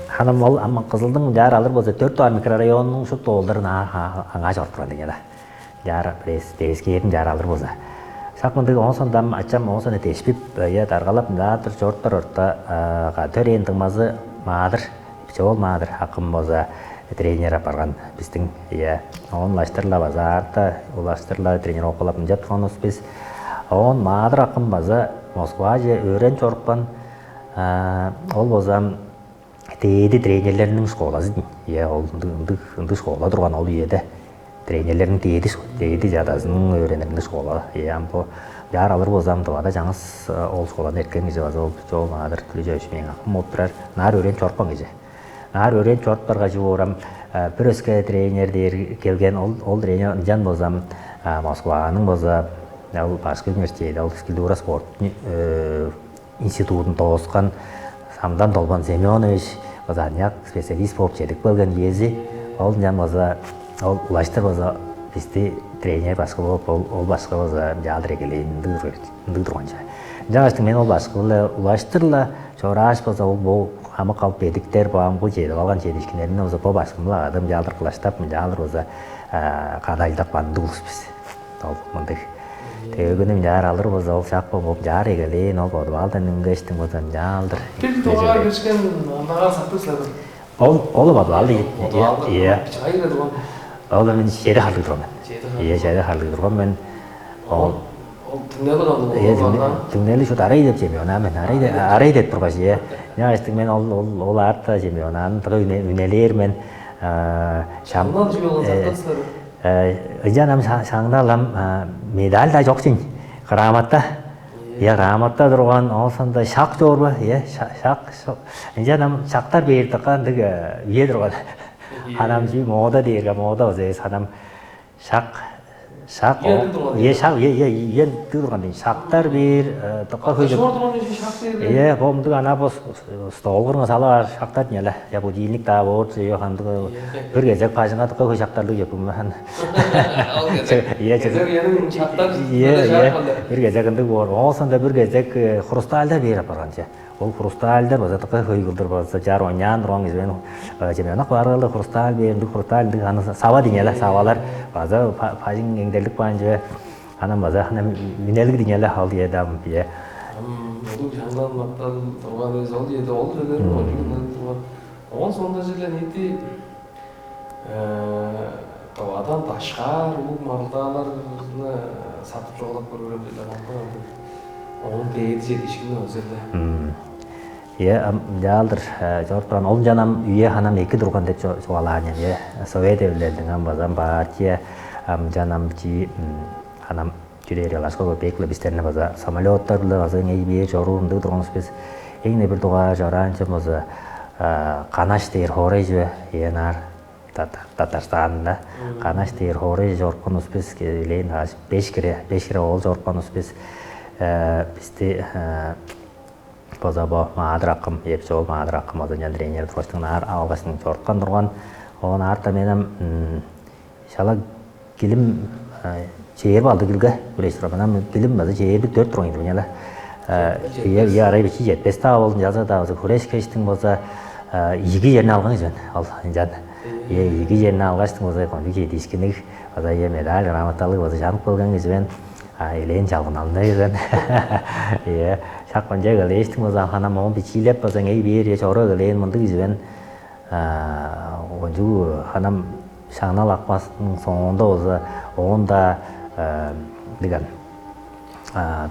Ханам ол ам Кызылдың жаар алыр болза, төрт дугаар микрорайоннуң шупту оолдарын аңаа чоруп турган деген да. Жаар бирээс девискээрин жаар алыр болза. Шак мындыг он сондам ачам он сону дешпип, я даргалап мындаатыр чоруптар орта төрээн дыңмазы маадыр. Биче ол маадыр акым болза тренер апарган биздиң, я. Оон улаштырла база аарта улаштырла тренировкалап ынчап турганывыс бис. Оон маадыр акым база Москваже өөрен чорупкан. Ол болза дээди тренерлерниң школазы дейм. Я, ол ындыг ындыг ындыг школа турган ол үеде. Тренерлерниң дээди дээди чадазының өөренериниң школа. Я, ам бо бяар алыр болзам, дывада чаңгыс ол школаны эрткен кижи база ол чоол маадыр түлү чөпшү мээң акым болуп турар. Наар өөрен чорупкан кижи. Наар өөрен чоруптарга чуурам, бир өске тренер дээр келген. Ол ол тренер ынчан болзам, Москваның болза, ол башкы университети, ол физкультура спорт институтун дооскан Самдан Долбан Семенович база аныяк специалист болуп чедип келген үези. Ол ынчан база ол улаштыр база бисти тренер башкы болуп, ол ол башкы база мынчаалдыр эгелээн ындыг ындыг турган чүве. Ынчангаш мен ол башкы-биле улаштыр-ла чорааш база ол бо хамык алып бедиктер бо ам бо чедип алган чедиишкиннерин база бо башкым-ла кады мынчаалдыр кылаштап, мынчаалдыр база кадайлдап кандыг улус бис. Ол мындыг. Төгүнү мынчаар алыр болза, ол шак болуп мынчаар эгелээн, ол подвалдан үнгештиң болза мынчаалдыр. Бир дугаар киришкен андагар сактыг силер. Ол ол подвал дейт. Подвалда. Иә. Чайда турган. Ол мен шеде харлыг турган мен. Шеде харлыг. Иә, шеде харлыг турган мен. Ол Ол түңнели калды. Иә, түңнели шут арай деп жеми онаа мен. Арай деп арай деп тургаш, иә. Няаштык мен ол ол ол артта жеми онааны тыгы үнелээр мен. Шам. Ондан жүй болган сактан силер. Ынчан ам шаңналам медаль да жок чейн. Грамота. Я, грамота турган, оосунда шак чорба, я, шак. Ынчан ам шактар бээр тыкка ындыг үе турган. Анам жүй мода дээрге мода озээс анам шак шак. Е шак е е ен тыдырган дейн шактар бир тыкка хөй. Шортугун шак бир. Е бомдуг ана бос столгурунга сала шактар неля. Я будильник да боор же хан бир кезек пажыңа тыкка хөй шактарлыг жок хан. Е кезек янын шактар. Е е бир кезек ындыг боор. Оосунда бир кезек хрустальда бээр апарган че. Ол хрустальдар база тыка хөй кылдыр база жар оняан турган кижи мен. Чемнок бааргалы хрусталь бээрдик хрусталь ындыг аны сава диңеле савалар база пажың эңдерлик баан чүве. Анан база ана үнелиг диңеле ал диеде ам бие. Улуг жаңдан мактал турган эвес ол жерде ол жерлер турган. Оон соонда жерле нийти Товадан дашкаар улуг марылдааларны сатып чугаалап көрүп ам оон дээди чедиишкинни өзелде. Ийе, ам ынчаалдыр чоруп турган. Ол ынчан ам үе ханам эки турган деп чугаалаан ийе. Совет эвилелдиң ам база ам партия ам ынчан ам чи ханам чүрээр ялашка бек-ле бистерни база самолеттар-биле база эң бээр чоруур ындыг турганывыс бис. Эң-не бир дугаар чораанчы база Канаш дээр хоорай чүве, ийе, наар Татарстанында Канаш дээр хоорай чорупкан успес элээн беш кире беш кире оол чорупкан успес бисти база бо маадыр акым эпчи ол маадыр акым база ынчан тренер тургачтың наар алгашын чорупкан турган. Оон аарта мен ам шала килим чээр балды килге үлеш турган ам килим база чээрбик төрт турган килим ыяла. Ие ие арай бичи жетпес даа болдун жаза даа база хүреш кештиң болза ийиги черни алган кижи мен ал ынчан. Ие ийиги черни алгаштың болза кончуг чедиишкинниг база ие медаль грамоталыг база чанып келген кижи мен. Элээн чалгын алыныр кижи мен. Ие шак конча келээштиң болза хана моон бичиилеп база эй бээр ие чоруп келээн мындыг кижи мен. Кончуг ханам шаңнал акпастың соонда болза оон-даа диган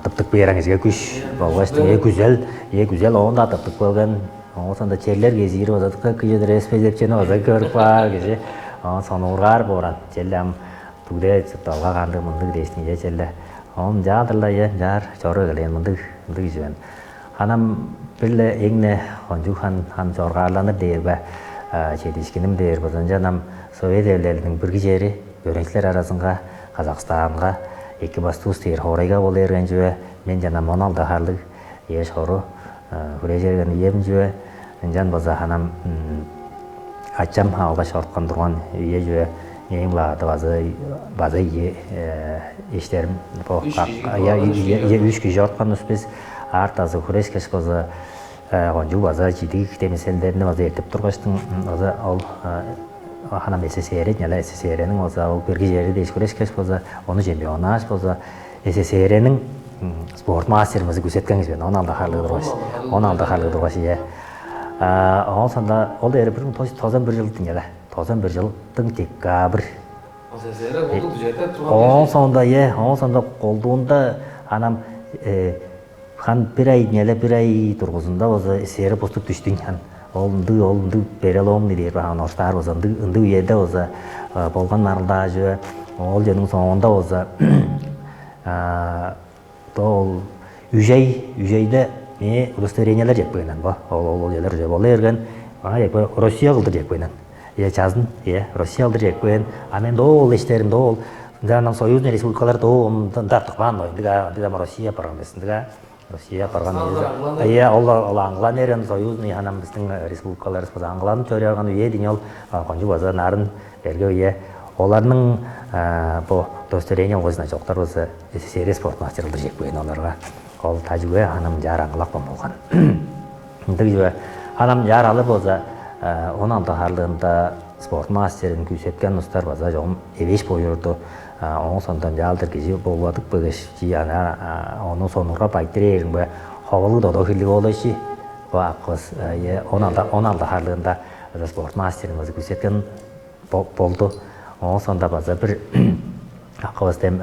тыптык бээр аңызга күш болгаш дыңе күзел ие күзел оон-даа тыптык келген. Оон сонда черлер кезиир база тыка кижи дирес безепчени база көрүп каар кижи. Оон сонуургаар бооран черле ам бүгде чыпталга кандыг мындыг дээштиң ие черле. Оон жаадырла ие жаар чору келээн мындыг мындыг кижи мен. Ханам бир-ле эң-не кончуг хан хан чоргаарланыр дээр бе, чедиишкиним дээр база ынчан ам Совет Эвилелиниң бирги чери өөреникчилер аразынга Казакстанга Экибастуз дээр хоорайга болу берген чүве. Мен чана мону алда харлыг эш хору хүрежерген үем чүве. Ынчан база ханам ачам алгаш орткан турган үе чүве. Мээң лаада база база ийи эштерим, бо үш кижи, үш кижи орткан улус бис. Аарт азы хүреш кеш болза, кончуг база чидиг демиселдерни база эртип тургаштың, база ол ханам СССР эдине-ле, СССР-ниң болза ол бирги чери дээш хүреш кеш болза, ону чемпионааш болза, СССР-ниң спорт мастеримизи күзеткен кижи мен. Он алды харлыг тургаш, он алды харлыг тургаш, ийе. Оон сонда ол дээри бир муң тозан бир чыл дийин-не. Тозан бир чылдың декабрь. Оон соонда, э, оон соонда колдуунда анам хан бир ай, нееле бир ай дургузунда болза СССР буступ дүштүн хан. Ол ындыг, ол ындыг переломный дээр баан оштаар болза, ындыг ындыг үеде болза болган марылдаа чүве. Ол чөнүң соонда болза то ол үжей үжейде мээ удостоверениелер чекпээнен бо. Ол ол ол чүвелер уже боло берген. Аңаа чекпээн, Россия кылдыр чекпээнен. Е чазын, е Россия кылдыр чекпээн. А мен доо ол эштерим доо ол ынчаан союзный республикалар доо ында артыкпаан ындыга ындыга Россия апарган бис ындыга. Россия апарган. Е ол ол аңгылан эрен союзный ханам биздин республикаларыбыз база аңгыланып чоруяган үе дийин ол. Кончуг база нарын берге үе. Оларның бо удостоверение болгай значоктар болза СССР спорт мастер кылдыр чекпээн оларга. Ол тажыгы анам жаар аңгылапкан болган. Ындыг чүве. Анам жаар алыр болза он алты харлыында спорт мастерин күүсеткен устар база чогум эвеш боюрду. Оон сондон жаалдыр кижи болбадык бегеш чи ана ону сонурга байтыр ээриңбе ховалыг додо хирлиг болуш чи. Бо аккыс он алты харлыында база спорт мастерин база күүсеткен болду. Оон сонда база бир акывыс дем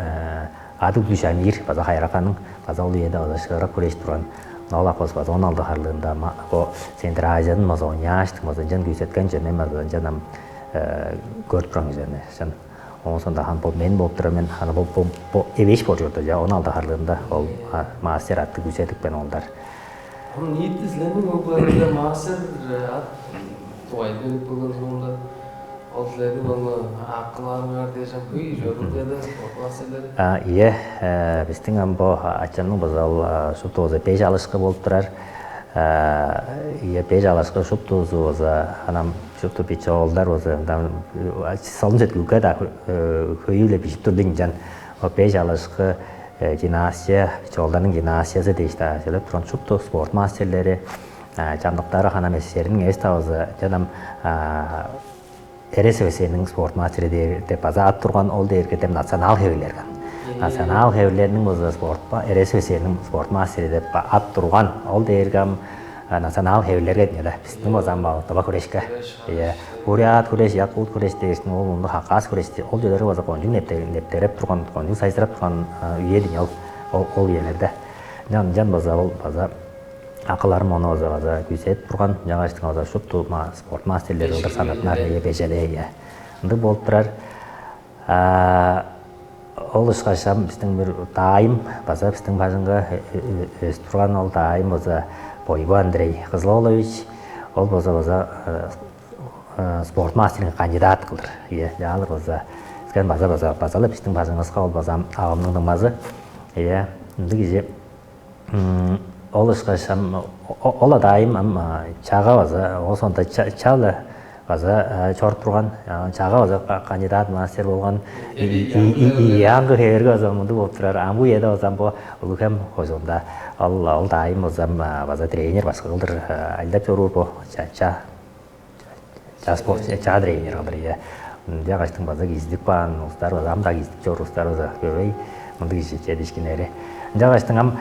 ады Душамир база хайраканың база ол үеде база шыырак хүрээш турган. Ол акывыс база он алды харлыында бо Центр Азиядан база оняаштың база ынчан күүсеткен чүве мен база ынчан ам көрүп турган кижи аны. Оон сонда хан бо мен болуп тура мен аны бо эвеш болуп чорду. Он алды харлыында ол мастер атты күүседип мен олдар. Ам ниити силерниң огларыңар мастер ат дугайында үнүп келген соонда ол силерниң ону акылаарыңар дээш ам хөй чорудуп чеде спорт мастерлери. А, ие, э, биздин ам бо ачамның база ал шупту болза беш алышкы болуп турар. Ие, беш алышкы шуптузу болза анам шупту биче оолдар болза солун четкүүкке да хөйү-ле бижип турду ынчан. Беш алышкы династия, биче оолдарның династиясы дээш-даа сөйлеп турган шупту спорт мастерлери, чамдыктары ханам эстериниң эвес тавазы жанам эрес өсенниң спорт мастери дээр деп база ат турган ол дээрге деп национал хевирлерген. Национал хевирлерниң база спорт эрес өсенниң спорт мастери деп ат турган ол дээрге ам национал хевирлерге дийне да биздин база ам тоба күрешке. Бурят күреш, якут күреш дээштин ол мунду хакас күреш ол жерлерге база кончуг нептереп турган, кончуг сайзырап турган үе дийне ол ол үелерде. Ынчан база ол база акыларым ону база база күүседип турган, ынчангаштың база шупту спорт мастерлери кылдыр санаттынар бежелээ. Ындыг болуп турар. Ол ышкаш ам биздин бир даайым база биздин бажыңга өс турган ол даайым база Бойбу Андрей Кызылович, ол база база спорт мастеринге кандидат кылдыр. Ие, жаалыр база скен база база база-ла биздин бажыңыбызга ол база авамның дыңмазы. Ие, ындыг кижи. Ол ышкаш ам ол-ла дайым ам чага база ол сонда ча-ла база чоруп турган, чага база кандидат мастер болган. Аңгы хээрге база мындыг болуп турар. Ам бу үеде база бу Улуг-Хем кожуунда ол ол дайым база база тренер башкы кылдыр айлап чоруур бу ча ча спорт ча тренер кылдыр, ие. Ынчангаштың база киздик баан улустар база ам-даа киздик чор улустар база көбей мындыг кижи чедишкиннери. Ынчангаштың ам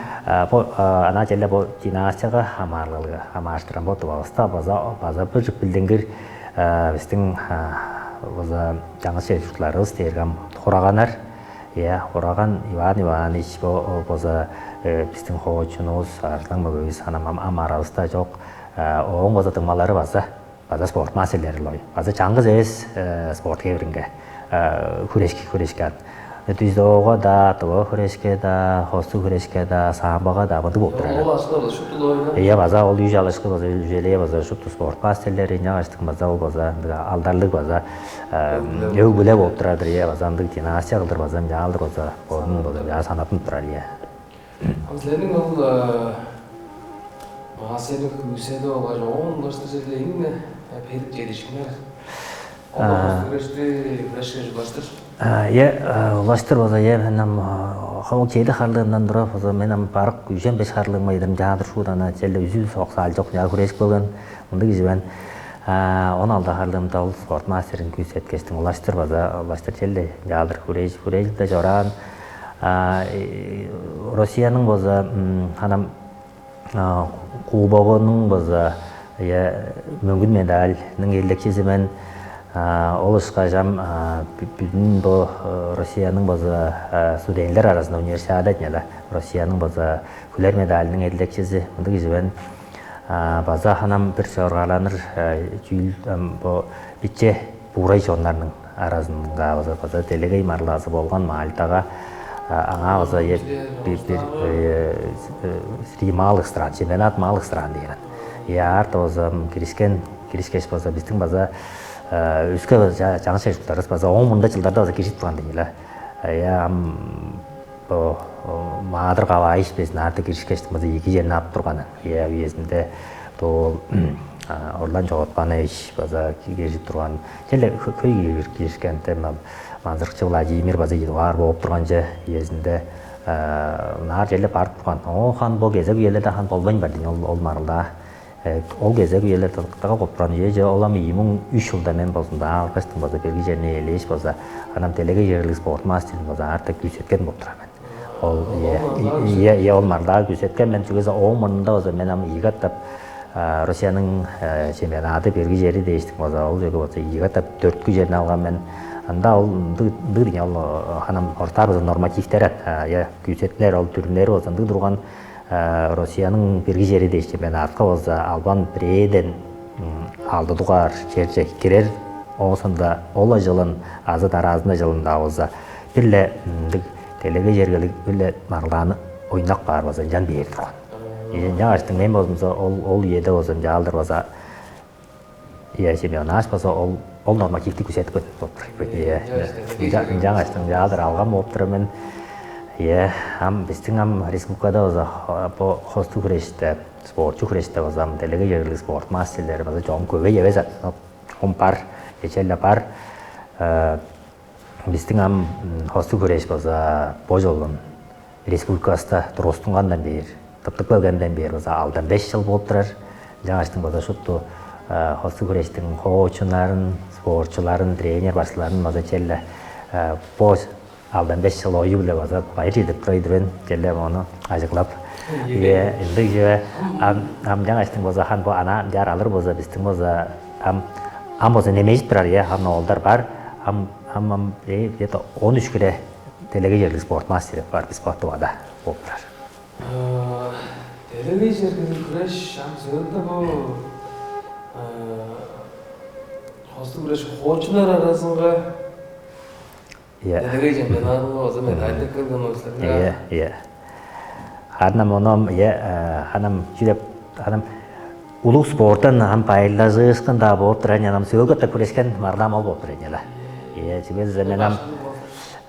бо ана челе бо династияга хамаарлалыг хамааштырган бо дубалыста база база быжык билдингир биздин база жаңы чер чурттарыбыз дээрге ам хураганнар. Ие, хураган Иван Иванович бо база биздин хоочунувус арзылаң мөгевис анам ам арабызда чок. Ооң база дыңмалары база база спорт мастерлери лой база чаңгыс эвес спорт хевиринге хүрешки хүрешкен. Түздоого да, тыва хүрешке да, хосту хүрешке да, самбага да мындыг болуп турар. Ол ашкы база шупту лой. Ыя база ол үш алышкы база үлжелээ база шупту спорт мастерлери ынчангаштык база ол база ындыг алдарлыг база өг-бүле болуп турар-дыр. Ыя база ындыг династия кылдыр база ынчаалдыр база бодун база ынчаа санаттынып турар. Ыя. Ам силерниң ол маастерни күүседип алгаш, оон улаштыр силер эң-не берик чедишкиннер Ола хостуг күрешти беш кижи баштыр. Е, улаштыр база, е, мен ам ол чеди харлыымдан тура база мен ам барык үжен беш харлыыма чедирим чаадыр шуут ана челе үзүл соксаал жок чаа хүрээшип келген мындыг кижи мен. Он алды харлыымда ол спорт мастерин күүс эткештиң улаштыр база улаштыр челе чаадыр хүрээш хүрээжилде чораан. Россияның база анам кубогунуң база, мөңгүн медальның эдилекчизи мен. Ол ышкаш ам бүдүн бо Россияның база студентилер аразында универсиада этнеда Россияның база хүлер медальының эдилекчизи мындыг кижи мен. База ханам бир чоргааланыр чүүл бо биче буурай чоннарның аразынга база база делегей марлаазы болган Мальтага аңаа база бир бир среди малых стран, чемпионат малых стран деген. Аарта база киришкен киришкеш база биздин база өске жаңы чажыктарыбыз база он мурнунда жылдарда база киржип турган дейла. Ам бо маадыр каваайыш безин аарта киришкештик база эки черни ап турганын. Үезинде доо Орлан Чоготпанович база киржип турган. Челе хөй киришкен манзырыкчы Владимир база идугаар болуп турганча үезинде наар челе барып турган. О хан бо кезек үелерде хан болбайн бардын ол ол марылдаа. Ол кезек үелерде тыктага коптурган үеже ол ам ийи муң үч жылда мен болзун даа алгаштың база берги черине ээлээш база анам делегей жерлиг спорт мастерин база аарта күүсеткен болуп турар мен. Ол ие ие ол марылдаа күүсеткен мен чүгезе ооң мурнунда база мен ам ийи катап Россияның чемпионады берги чери дээштик база ол жерге база ийи катап дөрткү черни алган мен. Анда ол ындыг ындыг дийин ол ханам ортаар база нормативтер ат күүсеттинер ол дүрүмнери база ындыг турган. Россияның берги чери дээш чемпионатка база албан бирээден алды дугаар черже кирер. Оозунда ол-ла жылын азы дараазында жылында база бир-ле ындыг делегей чергелиг бир-ле марылдааны ойнап каар база ынчан бээр турган. Ынчангаш мен болзумза ол ол үеде болза ынчаалдыр база Ие, Семен Аш база ол ол нормативти күзеткен болуп тур. Ие. Ынчангаш ынчаалдыр алган болуп тур мен. Ие, ам биздин ам республикада база бо хостуг хүреште, спортчу хүреште база ам делеге жергилиги спорт мастерлери база чогум көбей эвес ат. Он бар, эчеле бар. Биздиң ам хостуг хүреш база бо чолдун республикабызда тургустунгандан бээр, тыптып келгенден бээр база алдан беш чыл болуп турар. Ынчангаштың база шупту хостуг хүрештиң хоочуннарын, спортчуларын, тренер башкыларын база черле бо алдан беш чыл ою-биле база байыр чедирип турай-дыр мен, черле ону ажыглап. Ие, ындыг чүве. Ам ынчангаштың база хан бо ана ынчаар алыр болза, бистиң база ам ам болза немежип турар, ие, ам оолдар бар. Ам ам ам где-то он үч хире делегей черлиг спорт мастери бар бис бо Тывада болуп турар. Делегей чергелиг хүреш ам сөөлүндө бу хостуг хүреш хоочуннар аразынга Иә. Делегей чемпионадынга база медальдеп келген ол силерге. Иә, иә. Ханам оном, иә, ханам чүдеп, ханам улуг спорттан ам байырлажыышкын даа болуп турар, янам сөөгөттө күрешкен марлам ол болуп турар янала. Иә, чүгезе мен ам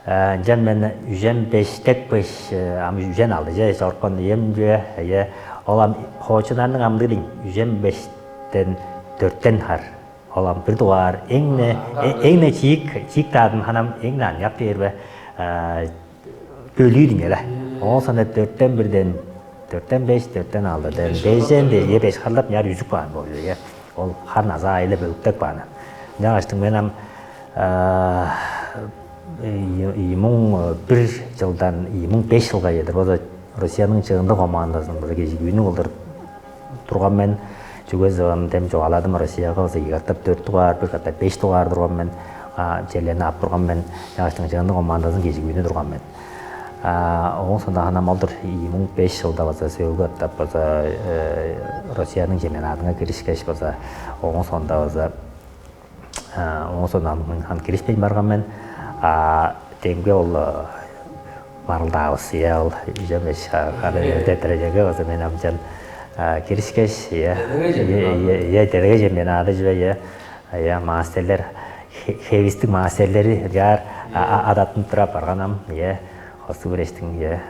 ынчан мен үжен бештек беш, ам үжен алды же чорупкан ием же, иә. Ол ам хоочунарның амдыдың үжен бештен дөрттен хар. Ол ам бир дугаар эң-не эң-не чиик чиик даадын ханам эң-не аныяк дээрбе бөлүү диңер. Оон соно дөрттен бирден, дөрттен беш, дөрттен алдыдан бежен дээге беш харлап няр үзүк баан болчу. Ол хан аза айлы бөлүктек бааны. Ынчангаштың мен ам ийи муң бир жылдан ийи муң беш жылга чедир база Россияның чыгындык командасының база кежигүүнү кылдыр турган мен. Чүге дем чугааладым, Россияга база эки катап дөрт дугаар, бир катап беш дугаар турган мен. Черлерни ап турган мен. Чаңгыстың чыгындык командазын кежигүүнү турган мен. Оон сондаган ам олдур ийи муң беш жылда база сөөлгү катап база Россияның чемпионадынга киришкеш база оон сонда база оон сондаган киришпейн барган мен. Демге ол марылдаавыс, ыя, ол үжен беш ханы эртеттирежеге база мен амчан киришкеш, ыя, ыя, ия, делегей чемпионады чүве, ыя, ыя, мастерлер, хевистиң мастерлери ынчаар адаттынып тура барган ам, ыя, хостуг күрештиң, ыя,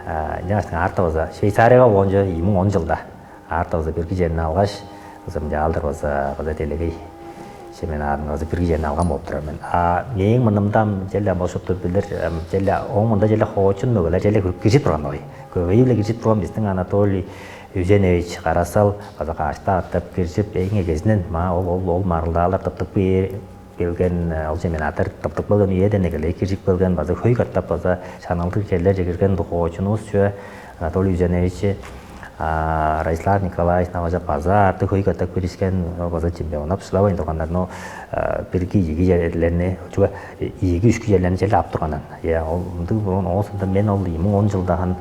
ынчангаш аарта база Швейцарияга болгончо ийи муң он жылда аарта база бирги черни алгаш, база мынчаалдыр база база делегей Че мен аадын база бирги черни алган болуп турар мен. А мээң мынымда ам черле ам ошопту билир, ам черле ооң мында черле хоочун мөгелер черле киржип турган ой. Көбейи-биле киржип турган бистиң Анатолий Юзенович Карасал база каштааттап киржип, эң эгезинен ма ол ол ол маргылдаалар тыптып келген, ол чемпионаттар тыптып келген үеден эгелей киржип келген, база хөй катап база шаналдыг черлерже кирген хоочунувус чүве Анатолий Юзенович, Радислав Николаевич Наважап база артык хөй катап киришкен, база чемпионнап шыдавайн турганнар, но бирги ийиги черлерни чүве ийиги үшкү черлерни черле ап турганнар. Иә, ол ындыг оон соонда мен ол ийи муң он жылдаан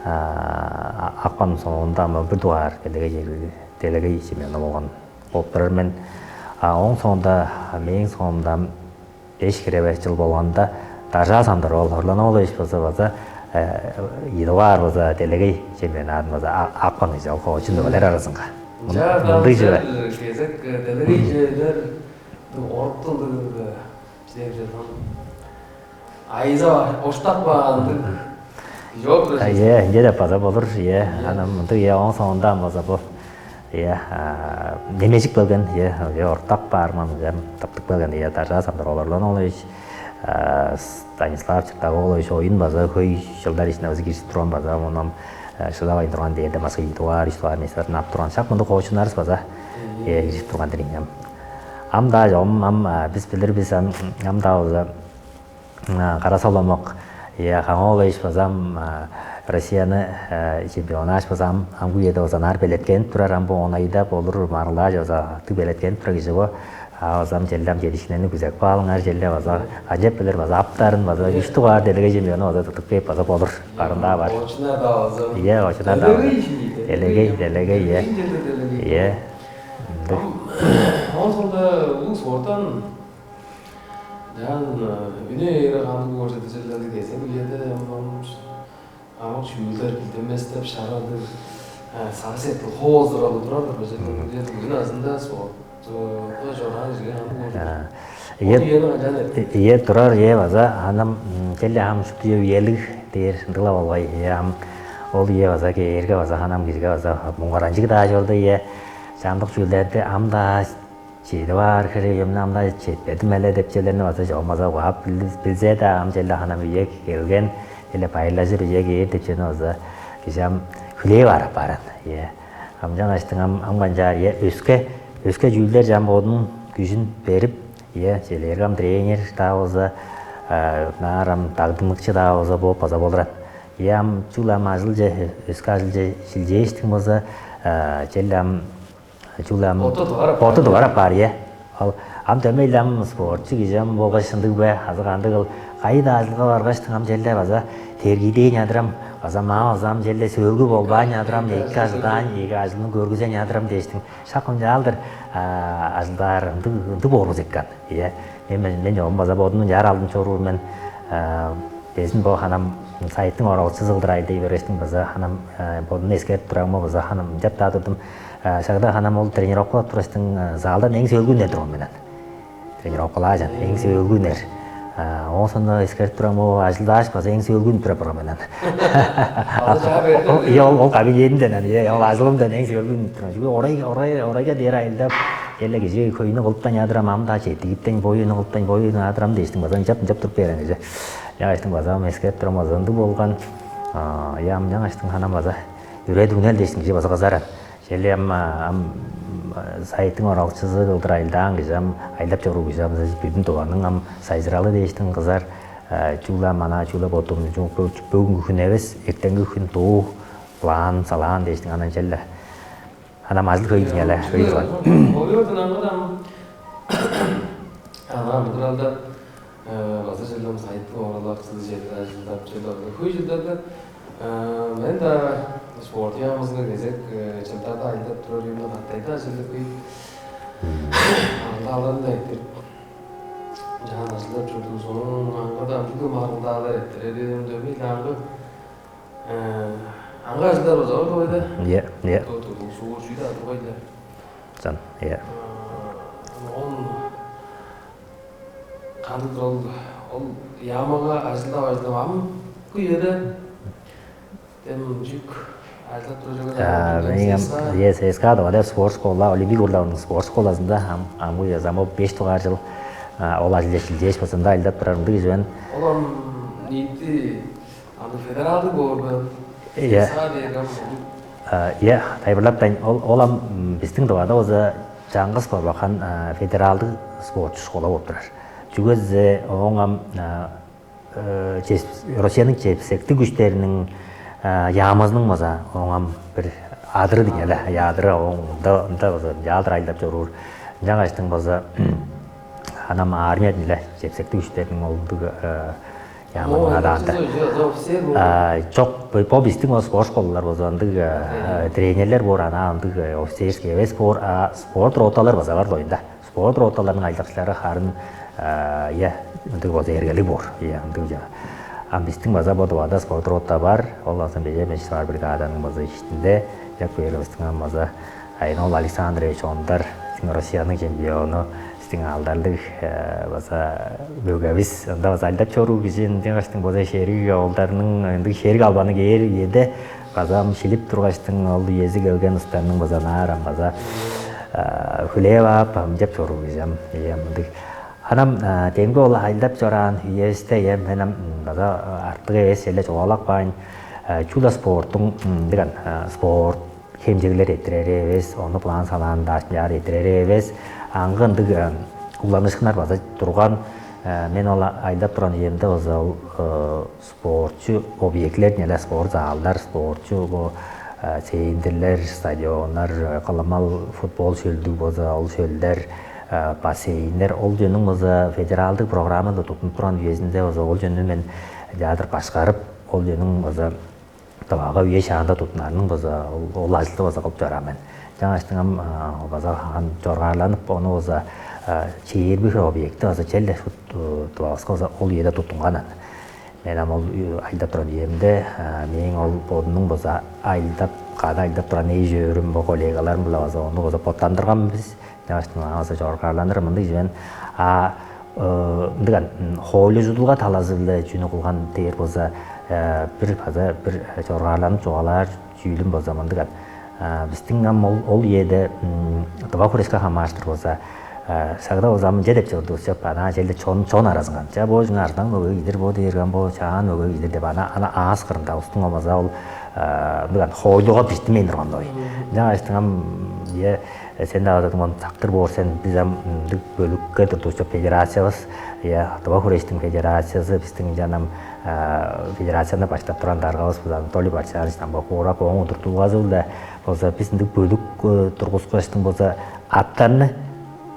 апкан соонда ам бир дугаар делегей делегей чемпиону болган болуп турар мен. А ооң соонда мээң соомда беш хире беш жыл болганда даржаа самдар ол орланып алыш база база идугаар база делегей чемпионадын база апкан кижи ол хоочун дөөлер аразынга. Мындыг чүве. Кезек делегей чээлер оруктулдуг. Айза оштак баандыг. Жок. Э, ынча деп база болур, э. Ана мындыг, э, оң соонда база бу, э, немежик келген, э, ортак баарман, э, таптык келген, э, даржаа сандар оларлан олуш, Станислав Чыртак олуш оюн база хөй жылдар ичинде база киржип турган база онам шыдавайн турган дээрде маска идугаар үч дугаар местерин ап турган шак мындыг коочуннарыс база киржип турган дирин. Ам даа ом ам биз билир биз ам ам даа база Кара Соломок, я, Хаңоолович базам Россияны чемпионааш базам амгы үеде база нар белеткенип турар, ам бу онайда болур марылааш база аттыг белеткенип турар кижи бо. А базам челдам чедишинени күзеп каалыңар челде база канчап билер база аптарын база үш дугаар делеге чемпиону база тыттык база болур. Барында бар. Очуна да база. Иә, очуна да. Делегей, делегей, иә. Иә. Ол сонда улус ортан Жан үне эре кандыг көрсетижилерди кезек үеде амык чүүлдер билдинмес деп шарады сагыс эки хоозуралып турар-дыр бежек. Бүгүн азында спортка чораан кижиге кандыг көрсетижилер? Ие турар ие база анам челе ам шупту үелиг дээр ындыла болбай ие ам ол ие база кээрге база ханам кижиге база муңгаранчыг даа чорду ие чамдык чүүлдерди ам даа Чедип аар хире үемни ам-даа четпедим эле деп челерни база чогум база угаап билзе-даа ам челе ханам үе келген, эле байырлажыр үе кээр деп чени база кижи ам хүлээп аар апаар. Ийе. Ам чаңаштың ам ам канчаар ийе өске өске чүүлдер чам бодунуң күжүн берип, ийе, челээрге ам тренер-даа болза, наар ам дагдыныкчы-даа болза бооп база болурат. Ийе, ам чүгле ам ажылче өске ажылче шилчээштиң болза, чел ам Чүгле ам ботту дугарап ботту дугарап каар, ийе. Ал ам дөмей-ле ам спортчу кижи ам болгаш ындыг бе? Азы кандыгыл кайы-даа ажылга баргаштың ам челде база тергидээн адырам, база маа база ам челде сөөлгү болбаан адырам, эки ажылдаан, эки ажылын көргүзен адырам дээштиң. Шак ынчаалдыр ажылдаар ындыг ындыг боорувус эккен. Ийе. Мен мен мен чогум база бодумну чаар алдым чоруур мен. Безин бо ханам сайыттың оралчызы кылдыр айдый берештиң база ханам бодумну эскерип турарымга база ханам ынчап-даа турдум. Шагда ханам ол тренировкалап турачтың залдан эң сөөлгү үнер турган мен. Тренировкалаажан эң сөөлгү үнер. Оон сондо эскерип турам ол ажылдааш база эң сөөлгү үнүп турар барган мен. Ие ол ол кабинетинден аны ие ол ажылымдан эң сөөлгү үнүп турган. Чүге орай орай орайга дээр айылдап эле кижи хөйнү кылыптан ядырам ам да четигиптен боюну кылыптан боюну адырам дээштиң база ынчап ынчап туруп берген кижи. Яаштың база ам эскерип турам база ындыг болган. Ям жаңаштың ханам база үрээдүгүнел дээштиң кижи база кызаран. Чели ам ам сайыттың оралчызы кылдыр айылдаан кижи ам айылдап чоруур кижи ам бирдин дуваның ам сайзыралы дээштиң кызар чугула мана чугула бодум бүгүнгү хүн эвес эртеңки хүн дуу улаан салаан дээштиң анан челле анам ажыл хөйүн эле хөйүн Ойордун аңгыдан ана мыдыралда база челлем сайыттың оралакчылы жерде ажылдап челле хөй жылдарда мен да спорт ямызга кезек жылдарда айылдап турар үйүмө каттай да ажылдап кей аңгыдааларын да эттирип жаан ажылдап чордугус онун аңгыда амдыгы маргылдаалар эттирери дөмей аңгы аңгы ажылдар база бар да Иә, иә. Суур чүйдө тургай да Жан, иә. Он кандыктыр ол ол ямага ажылдап ажылдап ам күйеде эм жүк Мээң ам ЦСКА деп спорт школа, Олимпик урларының спорт школазында ам амгы замок беш дугаар жыл ол ажылче шилчээш базында айлдап турар ындыг кижи мен. Ол ам ниити аны федералдык боор бе? Иә. Саа дээр ам. Иә, тайылбырлаптайн ол ол ам биздин дубада болза чаңгыс болбакан федералдык спортчу школа болуп турар. Чүге дээзе ооң ам Россияның чепсектиг күштериниң яамызының база оңам бир адыры дийин эле, адыры оң ында ында база ынчаалдыр айлап чоруур. Ынчангаштың база анам армия дийин эле, чепсектиг күштериниң олдуг яамының адаанда. Чок, бо биздин ол спорт школалар база ындыг тренерлер боор, ана ындыг офицерский эвес боор, а спорт роталар база бар доюнда. Спорт роталарының айлакчылары харын, э, иә, ындыг болза эргелиг боор. Иә, ындыг жа. Ам бистиң база бодувада спорт рота бар. Ол азын беже мечтар бригаданың база иштинде. Як берибистиң ам база Айнол Александрович Ондар, сиң Россияның чемпиону, сиң алдарлыг э, база бөгевис. Ында база алдап чоруу кижи ындыгаш база шериг олдарның ындыг шериг албаны кээр иеде база ам шилип тургаштың ол иези келген ыстанның база наар ам база хүлээп ап ам деп чоруур кижи ам. Мындыг анам демги ол айлдап чораан үевисте эм мен ам база артык эвес эле чугаалап каайн чула спорттуң дыган спорт хемчеглер эрттирери эвес, ону план салаанында ачынчаар эрттирери эвес, аңгы ындыг уланыышкыннар база турган. Мен ол айлдап турган үемде база ол спортчу объектилер, неля спорт залдар, спортчу бо центрлер, стадионнар, кылымал футбол шөлдүг болза, ол шөлдер, бассейннер, ол жөнүң база федералдык программада тутунуп турган үезинде база ол жөнүн мен театр башкарып, ол жөнүң база дывага үе шаанда тутунарының база ол ажылды база кылып чораан мен. Жаңаштың ам база ан чоргаарланып, ону база чээрби хире объекти база черле шут дывавыска база ол үеде тутунган ан. Мен ам ол айылдап турган үемде мээң ол бодумнуң база айылдап када айылдап турган эй чөөрүм, бо коллегаларым-биле база ону база боттандырган бис. Чаңаштың аңаа база чоргаарланыр мындыг чүвен. А ындыган хоолюжудулга талазы-биле чүнү кылган дээр болза, бир база бир чоргаарланып чугаалаар чүүлүм болза мындыган. Бистиң ам ол ол үеде дыва хүреске хамаарыштыр болза, сагда болза ам ынча деп чордувус чоп, анаа челде чон чон аразынган. Ча бо чүңе арзынак мөге кижидир, бо дээрге ам бо чаан мөге кижидир деп ана ана аас кырында устуң амаза ол ындыган хойлуга биртинмейн турган дой. Ынчангаш ам е сен дагы дадың ону сактыр боор сен, биз ам ындыг бөлүкке турдувус чоп, федерациявыс, я дыва хүрээштиң федерациязы, биздиң ынчан ам федерацияны баштап турган даргавыс бул Анатолий Барчаанович Тамбакуурак, ооң удуртулгазы-биле болза биз ындыг бөлүк тургускаштың болза аттарны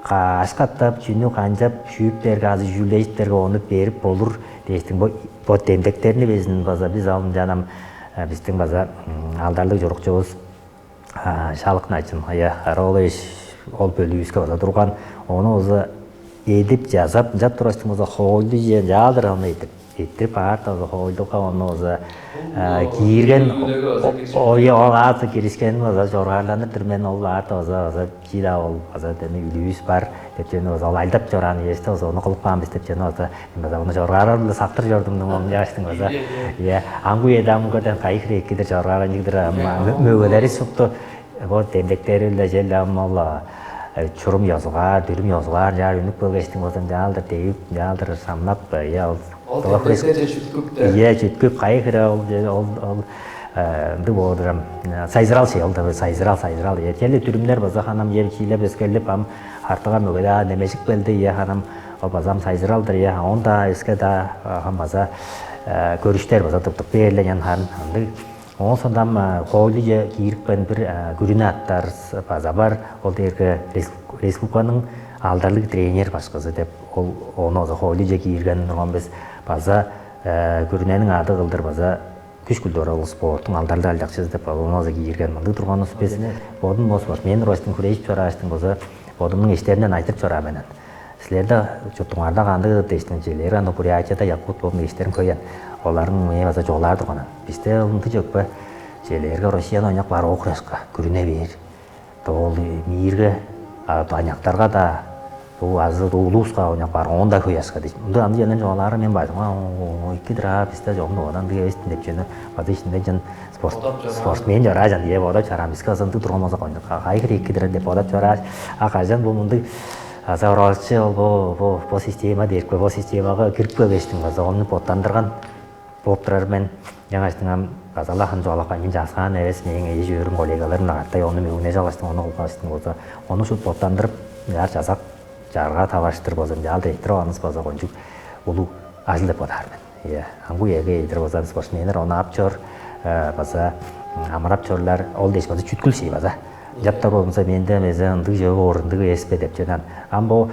каш катап чүнү канчап шүүптерге азы жүүлежиттерге ону берип болур дээштиң бо бо демдектерни безин база биз алынчанам биздиң база алдарлыг чурукчувус Шалык Начын ыя Ролович ол бөлүүбүскө база турган. Ону база эдип жазап ынчап тургачтың база хойлу же жаалдыр аны эдип эттирип аарта база хойлуга ону база киирген ой ол аарта киришкенин база чоргаарланыр-дыр мен ол аарта база база чида ол база деме үлүүбүс бар деп жана база ол алдап чораан эвесте база ону кылып каан бис деп жана база мен база ону чоргаарар-ла сактыр чордум ону яаштың база. Иә, аңгу эдам көрден кайы хире эккидир чоргааран чигдир мөгелери сукту бо демдектери-биле чел ам ол чурум ёзугаар, дүрүм ёзугаар жаар үнүп келгештиң болза ынчаалдыр дегип, ынчаалдыр самнап, я ол Ол Дыва хүрес- демдектерже чүткүп деп. Иә, чүткүп кайы хире ол ол ол ындыг болдурам. Сайзырал шей ол да сайзырал сайзырал. Чели дүрүмнер база ханам ем чиилеп эскерлип ам артыга мөгедаа немежип келди. Иә ханам ол базам сайзыралдыр. Иә онда эске да хам база көрүштер база тыптып бээрлеген харын ындыг. Оон сондам хойлуже киирипкен бир күрүнү аттар база бар. Ол дээрге республиканың алдарлыг тренер башкызы деп ол ону база хойлуже киирген турган бис. База күрүнениң ады кылдыр база күш культуралык спорттуң алдарлыг алчакчызы деп ону база киирген мындыг турганывыс бис. Бодум бос бос мен ростун хүрежип чорааштың база бодумнуң иштеримден айтып чораа менен. Силерде чуртуңарда кандыг дештиң чилер аны Бурятияда якут болдун иштерин көйен. Оларың мээ база чугаалаар турганын. Бисте ылынды чөкпе. Челээрге Россияны ойнак бар окрашка күрүне бээр. Доол миирге аныяктарга да Бо азы улуска ойнап бар, оон-даа хөй ашка дээш. Мында аны чонун чугаалаарга, мен бажыңга эки-дир аа, бисте чогум одан дыга эвес деп чүвени база иштимден чын спорт спортсмен чораажан дие бодап чораан, биске ызындыг турган болза, кайгыр эки-дир деп бодап чорааш, а кажан бо мындыг аза оралчы ол бо бо бо система дээрге, бо системага кирип келгештиң база ону боттандырган болуп турар мен. Жаңаштың ам база-ла хын чугаалап каан, мен чааскаан эвес, мээң эжи-өөрүм, коллегаларым-на катай ону мөңнежип алгаштың, ону кылгаштың болза, ону шуут боттандырып, ынчаар чазак чарга таварыштыр болза, ынчаалдыр эттирип алганывыс база кончуг улуг ажыл деп бодаар мен. Ийе, ам бо үеге эдир болза спортсменнер ону ап чор, база амырап чорлар, ол дээш база чүткүл шей база. Чаптар болза менде мезе ындыг чөө боор, ындыг эспе деп чөөн. Ам бо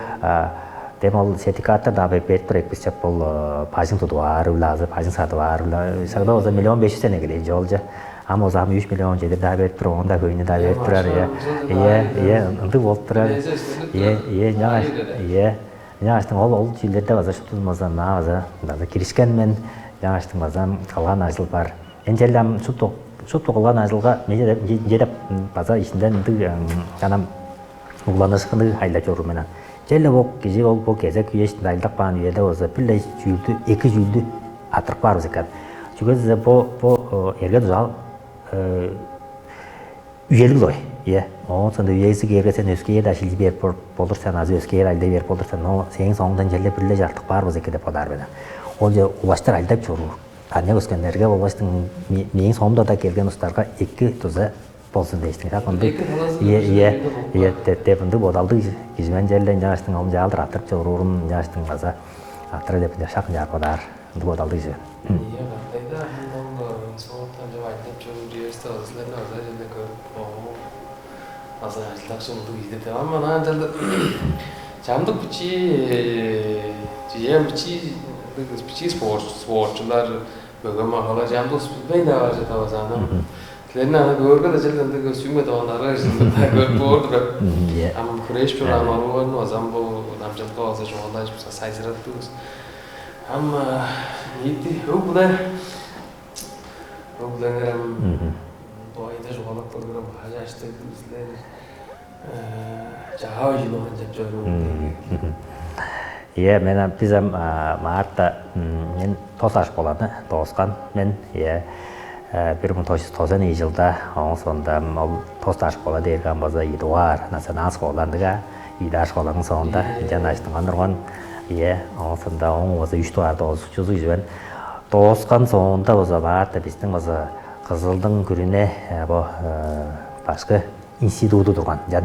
дем ол сертификаттар даа берип тур экпис чап, ол бажың тудуп-аар-биле азы бажың садып-аар-биле, шагда болза миллион беш жүз тенге келген чоолча. Ам болза ам үч миллион чедир даа берип тур, оон даа хөйнү даа берип турар. Ийе, ийе, ындыг болуп турар. Ийе, ийе, ынчангаш, ийе, ынчангаштың ол ол чүүлдерде база шуптузун база маа база база киришкен мен. Ынчангаштың база калган ажыл бар. Ынчалдыр ам шупту шупту кылган ажылга меде деп база ишинден ындыг анам угланыышкынныг айлап чоруур мен. Черле бо кижи ол бо кезек үе иштинде айлдап каан үеде болза бир-ле чүүлдү, эки чүүлдү арттырып каар бис экен. Чүге дизе бо бо эрге дужаал үелиг-дой. Ийе. Оон соонда үези кээрге сен өскээр-даа шилчи берип болур сен азы өскээр айлдай берип болур сен, но сээң соңуңдан черле бир-ле чартык баар бис экен деп бодаар мен. Ол же улаштыр айлдап чоруур. Аныяк өскеннерге болгаштың мээң соомда-даа келген устарга эки дуза болзун дээштиң. Шак ындыг. Ийе, ийе, ийе, деп ындыг бодалдыг кижи мен черле ынчангаштың ол ынчаалдыр аттырып чоруурун ынчангаштың база аттыра деп ынча шак ынчаар бодаар. Ындыг бодалдыг кижи мен. Ийе, катайда ам ол спорттан деп айтып чоруур үевисте база силерни база черле көрүп, оо, база ажылдакчы ындыг ийди деп. Ам ана ынчалдыр чамдык бичии, чижээ бичии, бичии спорт, спортчулар, бөгөм агалар чамдык билбейн-даа бар чыда база аны. Силерни аны көөрге да черле ындыг көстүмге доон арга кижи көрүп боор деп. Ам хүрээшип чораан орууларны база ам бо дамчылыкка база чугаалажып сайзыратты бис. Ам ниити өг-бүле, өг-бүлеңер ам дугайында чугаалап көрүңер ам, кажаашты силер чаа ойлунуп анчап чоруур. Ийе, мен ам биз ам Марта, мен тос аш боланы дооскан мен. Ийе, бир муң тос чүс тозан ийи чылда, оон соонда ам ол тос аш бола дээрге ам база ийи дугаар национал школа ындыга, ийи дугаар школаның соонда ынчан аштынган турган. Ийе, оон соонда оң база үч дугаар доозукчузу кижи мен. Дооскан соонда база Марта биздин база Кызылдың күрүне бо башкы институду турган, ынчан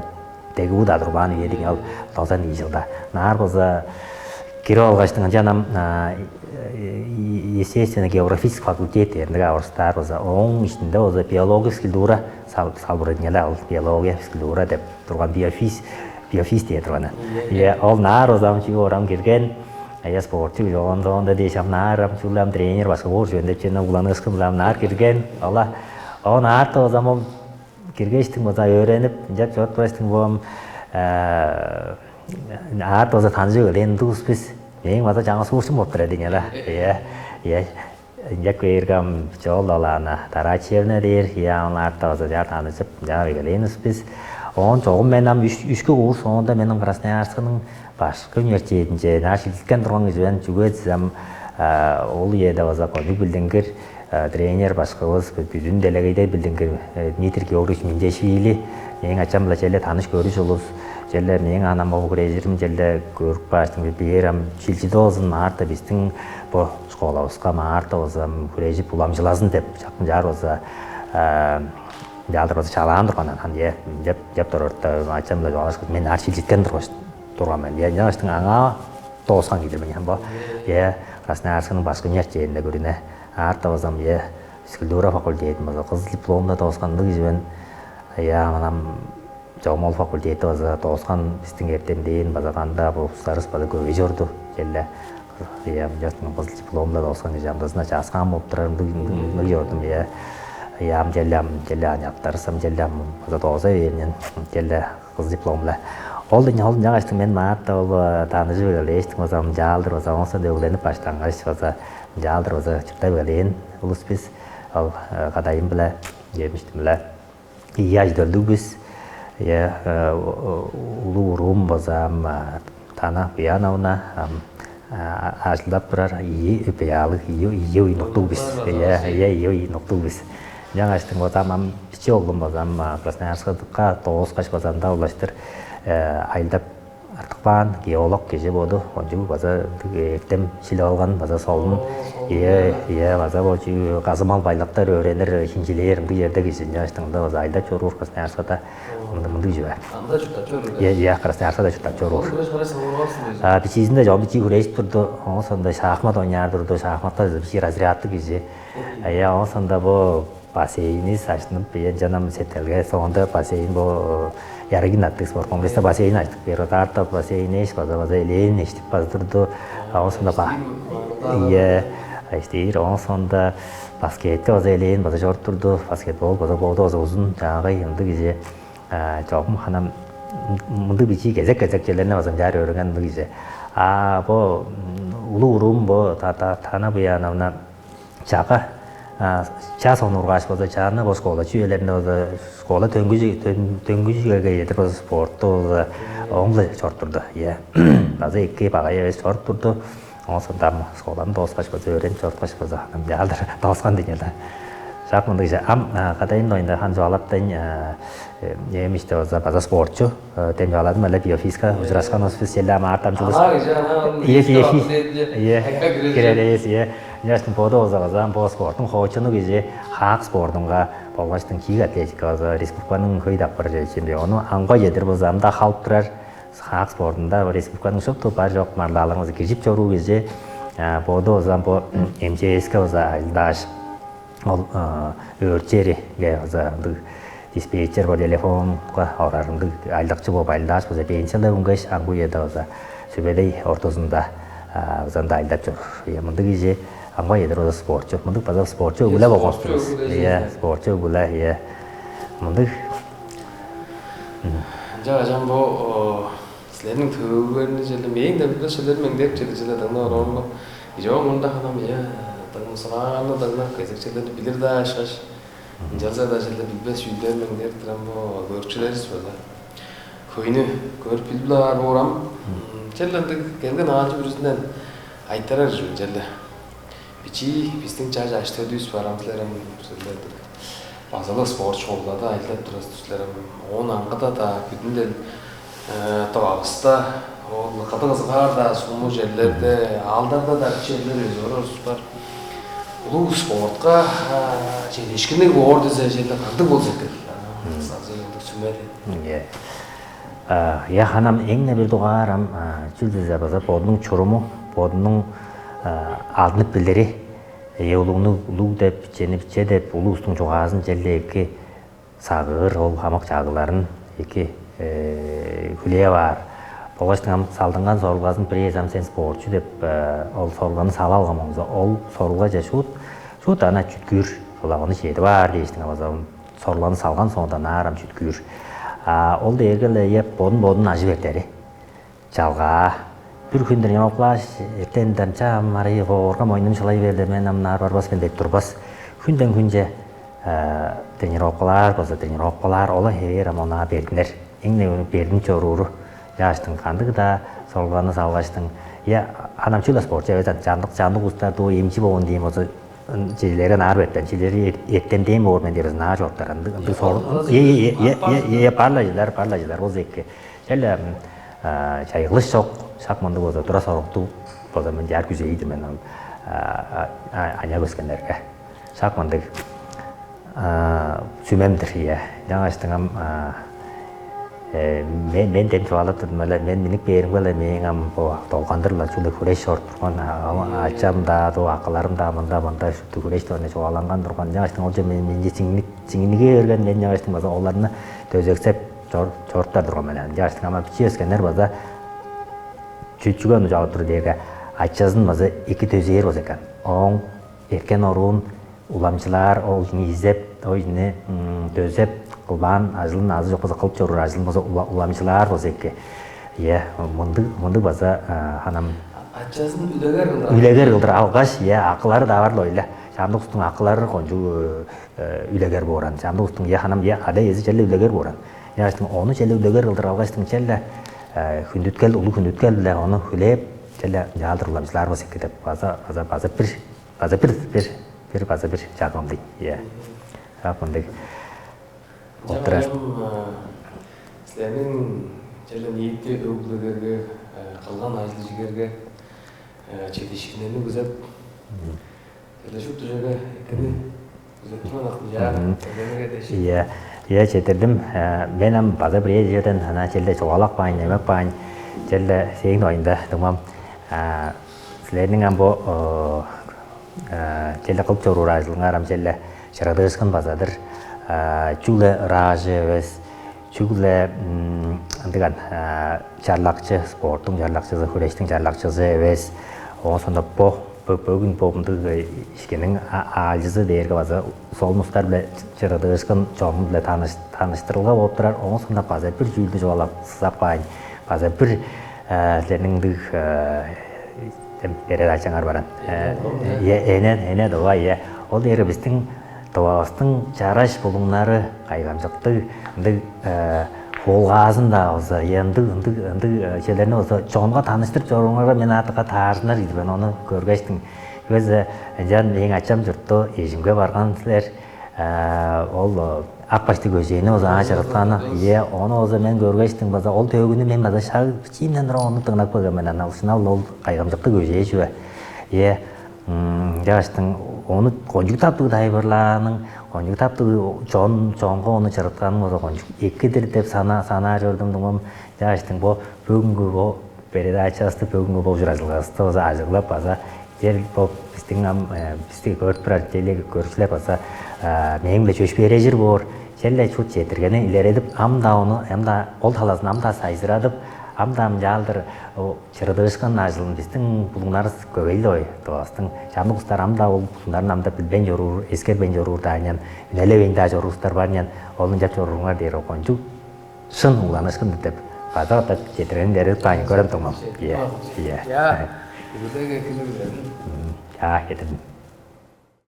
ДГУ-да турбаан үе дег ол тозан ийи чылда. Наар база кирип алгаштың ынчан ам естественно географический факультет дээринге авырыстаар база ооң ичинде база биология физкультура салбырыдынгеле ол биология физкультура деп турган биофиз биофиз дээр турган. Е ол наар база ам чүү орам кирген. Я спортчу жоон соонда дээш ам наар ам чүгле ам тренер башка боор чүвен деп чен угланыышкын-биле ам наар кирген. Ола оон аарта база ам ол киргештиң база өөренип ынчап чоруп тургаштың бо ам аарта база таныжып эгелээн улус бис. Мээң база чаңгыс уурчум болуп турар дийин ала. Иә, иә. Ынчап кээрге ам чоол-ла ана Дараачиевна дээр, я ооң аарта база чаар таныжып, чаа эгелээн улус бис. Оон чогум мен ам үшкү курс соонда мен ам Красноярскының башкы университединче наа шилчиткен турган кижи мен, чүге дизе ам ол үеде база кончуг билдингир тренер башкывыс, бүдүн делегейде билдингир Дмитрий Георгиевич Миндешвили мээң ачам-биле черле таныш-көрүш улус, черле мээң анам ол хүрежирим черле көрүп кааштың бээр ам шилчиде болзун, аарта бистиң бо школавыска ам аарта болза ам хүрежип уламчылазын деп чакын чаар болза ынчаалдыр база чалаан турган анан, е деп деп турарда ачам-биле чугаалашкан мен аар шилчиткен турган мен. Е ынчангаштың аңаа дооскан кижи мен бо. Е Красноярскының башкы университединде күрүне аарта болзам е физкультура факультетин база кызыл дипломда дооскан ындыг кижи мен. Я манам чогум ол факультетти база дооскан бистиң эртемдээн база канда бо улустарывыс база көбей чорду. Черле я мынчаштың кызыл дипломда дооскан кижи амдазына чааскаан болуп турар ындыг ындыг чордум я. Я ам черле ам черле аныяктарывыс ам черле ам база дооза бээринден черле кызыл диплом-биле. Ол ол ынчангаштың мен маатта ол таныжып эгелээштиң база ынчаалдыр база оон соонда өгленип баштаангаш база ынчаалдыр база чурттап эгелээн улус бис. Ол кадайым-биле, чемиштим-биле ийи ажы-төлдүг бис. Ийе, улуг уруум база ам Тана Буяновна ам ажылдап турар, ийи үпеялыг, ийи уйнуктуг бис. Ийе, ийе, ийи уйнуктуг бис. Ынчангаштың база ам бичи оглум база ам Красноярскыга дооскаш база ында улаштыр айылдап артып каан геолог кижи боду, кончуг база эртем шилип алган, база солун. Ийе, ийе, база бо казымал байлыктар өөренир, шинчилээр ындыг черде кижи. Ынчангаштың ында база айылдап чоруур Красноярскыда. Мындыг чүве. Анда чурттап чоруур. Ийе, ийе, Красноярскыда чурттап чоруур. А бичиизинде чогум бичии хүрежип турду. Оон соонда шахмат ойнаар турду. Шахматта бичии разрядтыг кижи. Ийе, оон соонда бо бассейни саштынып, ийе, ынчан ам септелге соонда бассейн бо Ярыгин аттыг спорт комплексте бассейн ачтык. Первый этапта бассейн эш база база элээн эштип база турду. Оон соонда ба. Ийе, эштир. Оон соонда баскетке база элээн база чоруп турду. Баскетбол база боду база узун, чаагай ындыг кижи. Чогум ханам мындыг бичии кезек-кезек черлеринде база ынчаар өөренген ындыг кижи. А бо улуу уруум бо Тана Буяновна чага час онургаш база чааны бо школа чүвелеринде база школа төнгүжүге кедир база спортту база оңла чорттурду. Иә. База эки багай эвес чоруп турду. Оон сондам школаны дооскаш база өөренип чоруткаш база ам яалдыр дооскан деңел. Шак мындыг ам кадайын оюнда хан чугаалаптайн эми иште база база спортчу. Дем чугааладым эле биофизика ужурашкан оспес челе ам аартам чулуш. Ие, ие, ие. Киререс, ие. Ынчаштың боду болза база бо спорттуң хоочуну кижи хаак спортунга болгаштың чиик атлетика база республиканың хөй даппыр чемпиону аңгой чедир база ам-даа халып турар. Хаак спортунда республиканың шупту бар чок марлааларыңызы киржип чоруу кижи боду база бо МЧС-ке база ажылдааш, ол өөрчери база ындыг диспетчер бо телефонга орар ындыг айлакчы болуп ажылдааш база пенсияда үнгеш аңгы үеде база сүбедей ортузунда база ында ажылдап чор. Мындыг кижи аңгы үеде база спортчу, мындыг база спортчу өгүле болгонсуз. Иә, спортчу өгүле, иә. Мындыг. Ынча кажан бо силерниң төөгүлерни черле мээң да билбес черлерим эңдээп чеди чылда дыңнап ороомга, ижок мурнунда ханам, ийе, дыңсырааны дыңнап кезек черлерни билир-даа ышкаш, ынчалза-даа черле билбес чүүлдерим эңдээп турам бо көрүкчүлеривис база. Хөйнү көрүп билип-ле аар боор ам. Черле ындыг келген аалчы бүрүзүнден айтырар чүве черле. Бичии бистиң чаш аш төлүвүс бар ам силер ам силер база-ла спорт школада ажылдап турасыз силер ам оон аңгыда-даа бүдүнден Тавагыста ол кыдык ызыгаар-даа суму черлерде аалдарда-даа черлер өзү орорус бар. Улуг спортка чедишкинниг боор дизе черле кандыг болза экен? Азы ындыг сүмели. Ийе. Я ханам эң-не бир дугаар ам чүл дизе база бодунуң чуруму, бодунуң алдынып билири. Э улугну улуг деп, бичени биче деп улуустуң чугаазын черле эки сагыыр, ол хамык чагыгларын эки хүлээп аар. Болгаштың ам салдынган сорулгазын бирээзи ам сен спортчу деп ол сорулганы сала алган болза, ол сорулгаже шуут шуут ана чүткүүр, ол ам ону чедип аар дээштиң база сорулганы салган соонда ынаар ам чүткүүр. А ол дээрге-ле эп бодун бодун ажып эртери. Чалгаа. Бир хүн тренировкалааш, эртен дамча ам арай боорга мойнум шылай берди, мен ам ынаар барбас мен деп турбас. Хүнден хүнче тренировкалаар болза тренировкалаар, ола хевээр ам онаа бердинер. Эң-не бердинип чорууру. Яаштың кандыг-даа сорулганы салгаштың. Я анам чүгле спортчу эвес, чандык чандык устар дуу эмчи болгон дейм болза, чилери ынаар бертен, чилери эттен дээн боор мен деп ынаар чоруптар. Ындыг ындыг сорун. Е е е е е е парла жылар, парла жылар болза эки. Черле чайгылыш чок, шак мындыг болза тура соруктуг болза мен чаар күзейди мен аня көскеннерге. Шак мындыг сүмем-дир, ийе. Жаңаштың ам мен мен дем чугаалап турдум эле, мен минип кээримге эле мээң ам бо долгандыр-ла чүгле хүреш чоруп турган ачам-даа, доо акыларым-даа мында мында шупту хүреш турган чугааланган турган. Жаңаштың олче мен менче сиңник сиңниге берген, мен жаңаштың база оларны дөзексеп чоруптар турган мен. Жаңаштың ама бичи өскеннер база чүчүгөн ужалып тур дээрге ачазын база эки дөзээр болза экен. Ооң эрткен оруун уламчылаар, ол кижини изеп, ол кижини дөзеп, кылбаан ажылын азы чок болза кылып чоруур ажылын болза уламчылаар болза эки. Ийе, мындыг мындыг база ханам ачазын үлегер кылдыр үлегер кылдыр алгаш, ийе, акылары-даа бар-ла ойле. Чамдык устуң акылары кончуг үлегер бооран. Чамдык устуң, ийе, ханам, ийе, ада эзи черле үлегер бооран. Яштың ону черле үлегер кылдыр алгаштың черле хүндүткел, улуг хүндүткел-биле ону хүлээп, черле ынчаалдыр уламчылаар болза эки деп база база база бир база бир бир бир база бир чагыым дейт. Ийе. Ак мындыг. Ынчан оттурар. Ам силерниң черле ниити өг-бүлеңерге, кылган ажыл-ижиңерге чедиишкиннерни күзеп, черле шупту чүвеге экини күзеп турган акым чаа. Мгм. Эмнеге дээш. Ийе, ийе, четтирдим. Мен ам база бир эжеден ана челде чугаалап каайн, эмеп каайн, челде сээң оюнда дуңмам. Силерниң ам бо челде кылып чоруур ажылыңар ам челде чырыдыышкын базадыр. Чүгле ыраажы эвес, чүгле ындыган чарлакчы, спорттуң чарлакчызы, хүрештиң чарлакчызы эвес. Оон сондо бо бөгүн бо мындыг ишкинниң аалчызы дээрге база солун улустар-биле чырыдыышкын чонун-биле таныштырылга болуп турар. Оон сондо база бир чүүлдү чугаалап сызап каайн, база бир силерниң ындыг передачаңар баран. Эне, эне дуга, ийе. Ол дээрге бистиң Тывавыстың чараш булуңнары кайгамчыктыг ындыг хуулгаазын-даа болза, я ындыг ындыг ындыг чүвелерни болза чонга таныштырып чорууңарга мен аатыка таарзынар кижи мен, ону көргештиң. Чүге дизе ынчан мээң ачам чуртту эжимге барган силер. Ол ак баштыг көжээни болза аңаа чырытканы. Ийе, ону болза мен көргештиң база ол төөгүнү мен база шаг бичиимден тура ону дыңнап келген мен. Анаа ушунал ол кайгамчыктыг көжээ чүве. Ийе. Ынчангаштың ону кончуг таптыг тайылбырлааның, кончуг таптыг чон чонго ону чырытканың болза кончуг экидир деп санаа чордум дуңмам. Ынчангаштың бо бүгүнгү бо передачабысты, бүгүнгү бо ужуражылгавысты база ажыглап база чер бо биздиң ам бисти көрүп турар теле көрүкчүлер база мээң-биле чөпшээрежир боор, черле чуут четтиргени илередип, ам-даа ону ам-даа ол талазын ам-даа сайзырадып, ам-даа ынчаалдыр чырыдыышкын ажылын биздиң булуңнарывыс көвей-ле ой, Тывавыстың чамдык улустар ам-даа ол булуңнарын ам-даа билбейн чоруур, эскербейн чоруур-даа аан, үнелевейн-даа чоруур улустар бар аан, ол ынчап чорууруңар дээр кончуг шын угланыышкын деп база катап четтиргенин илередип каайн көрем дуңмам. Ийе, ийе. Ийе. Бүгүдеге килиглерин. Чаа, четтирдим.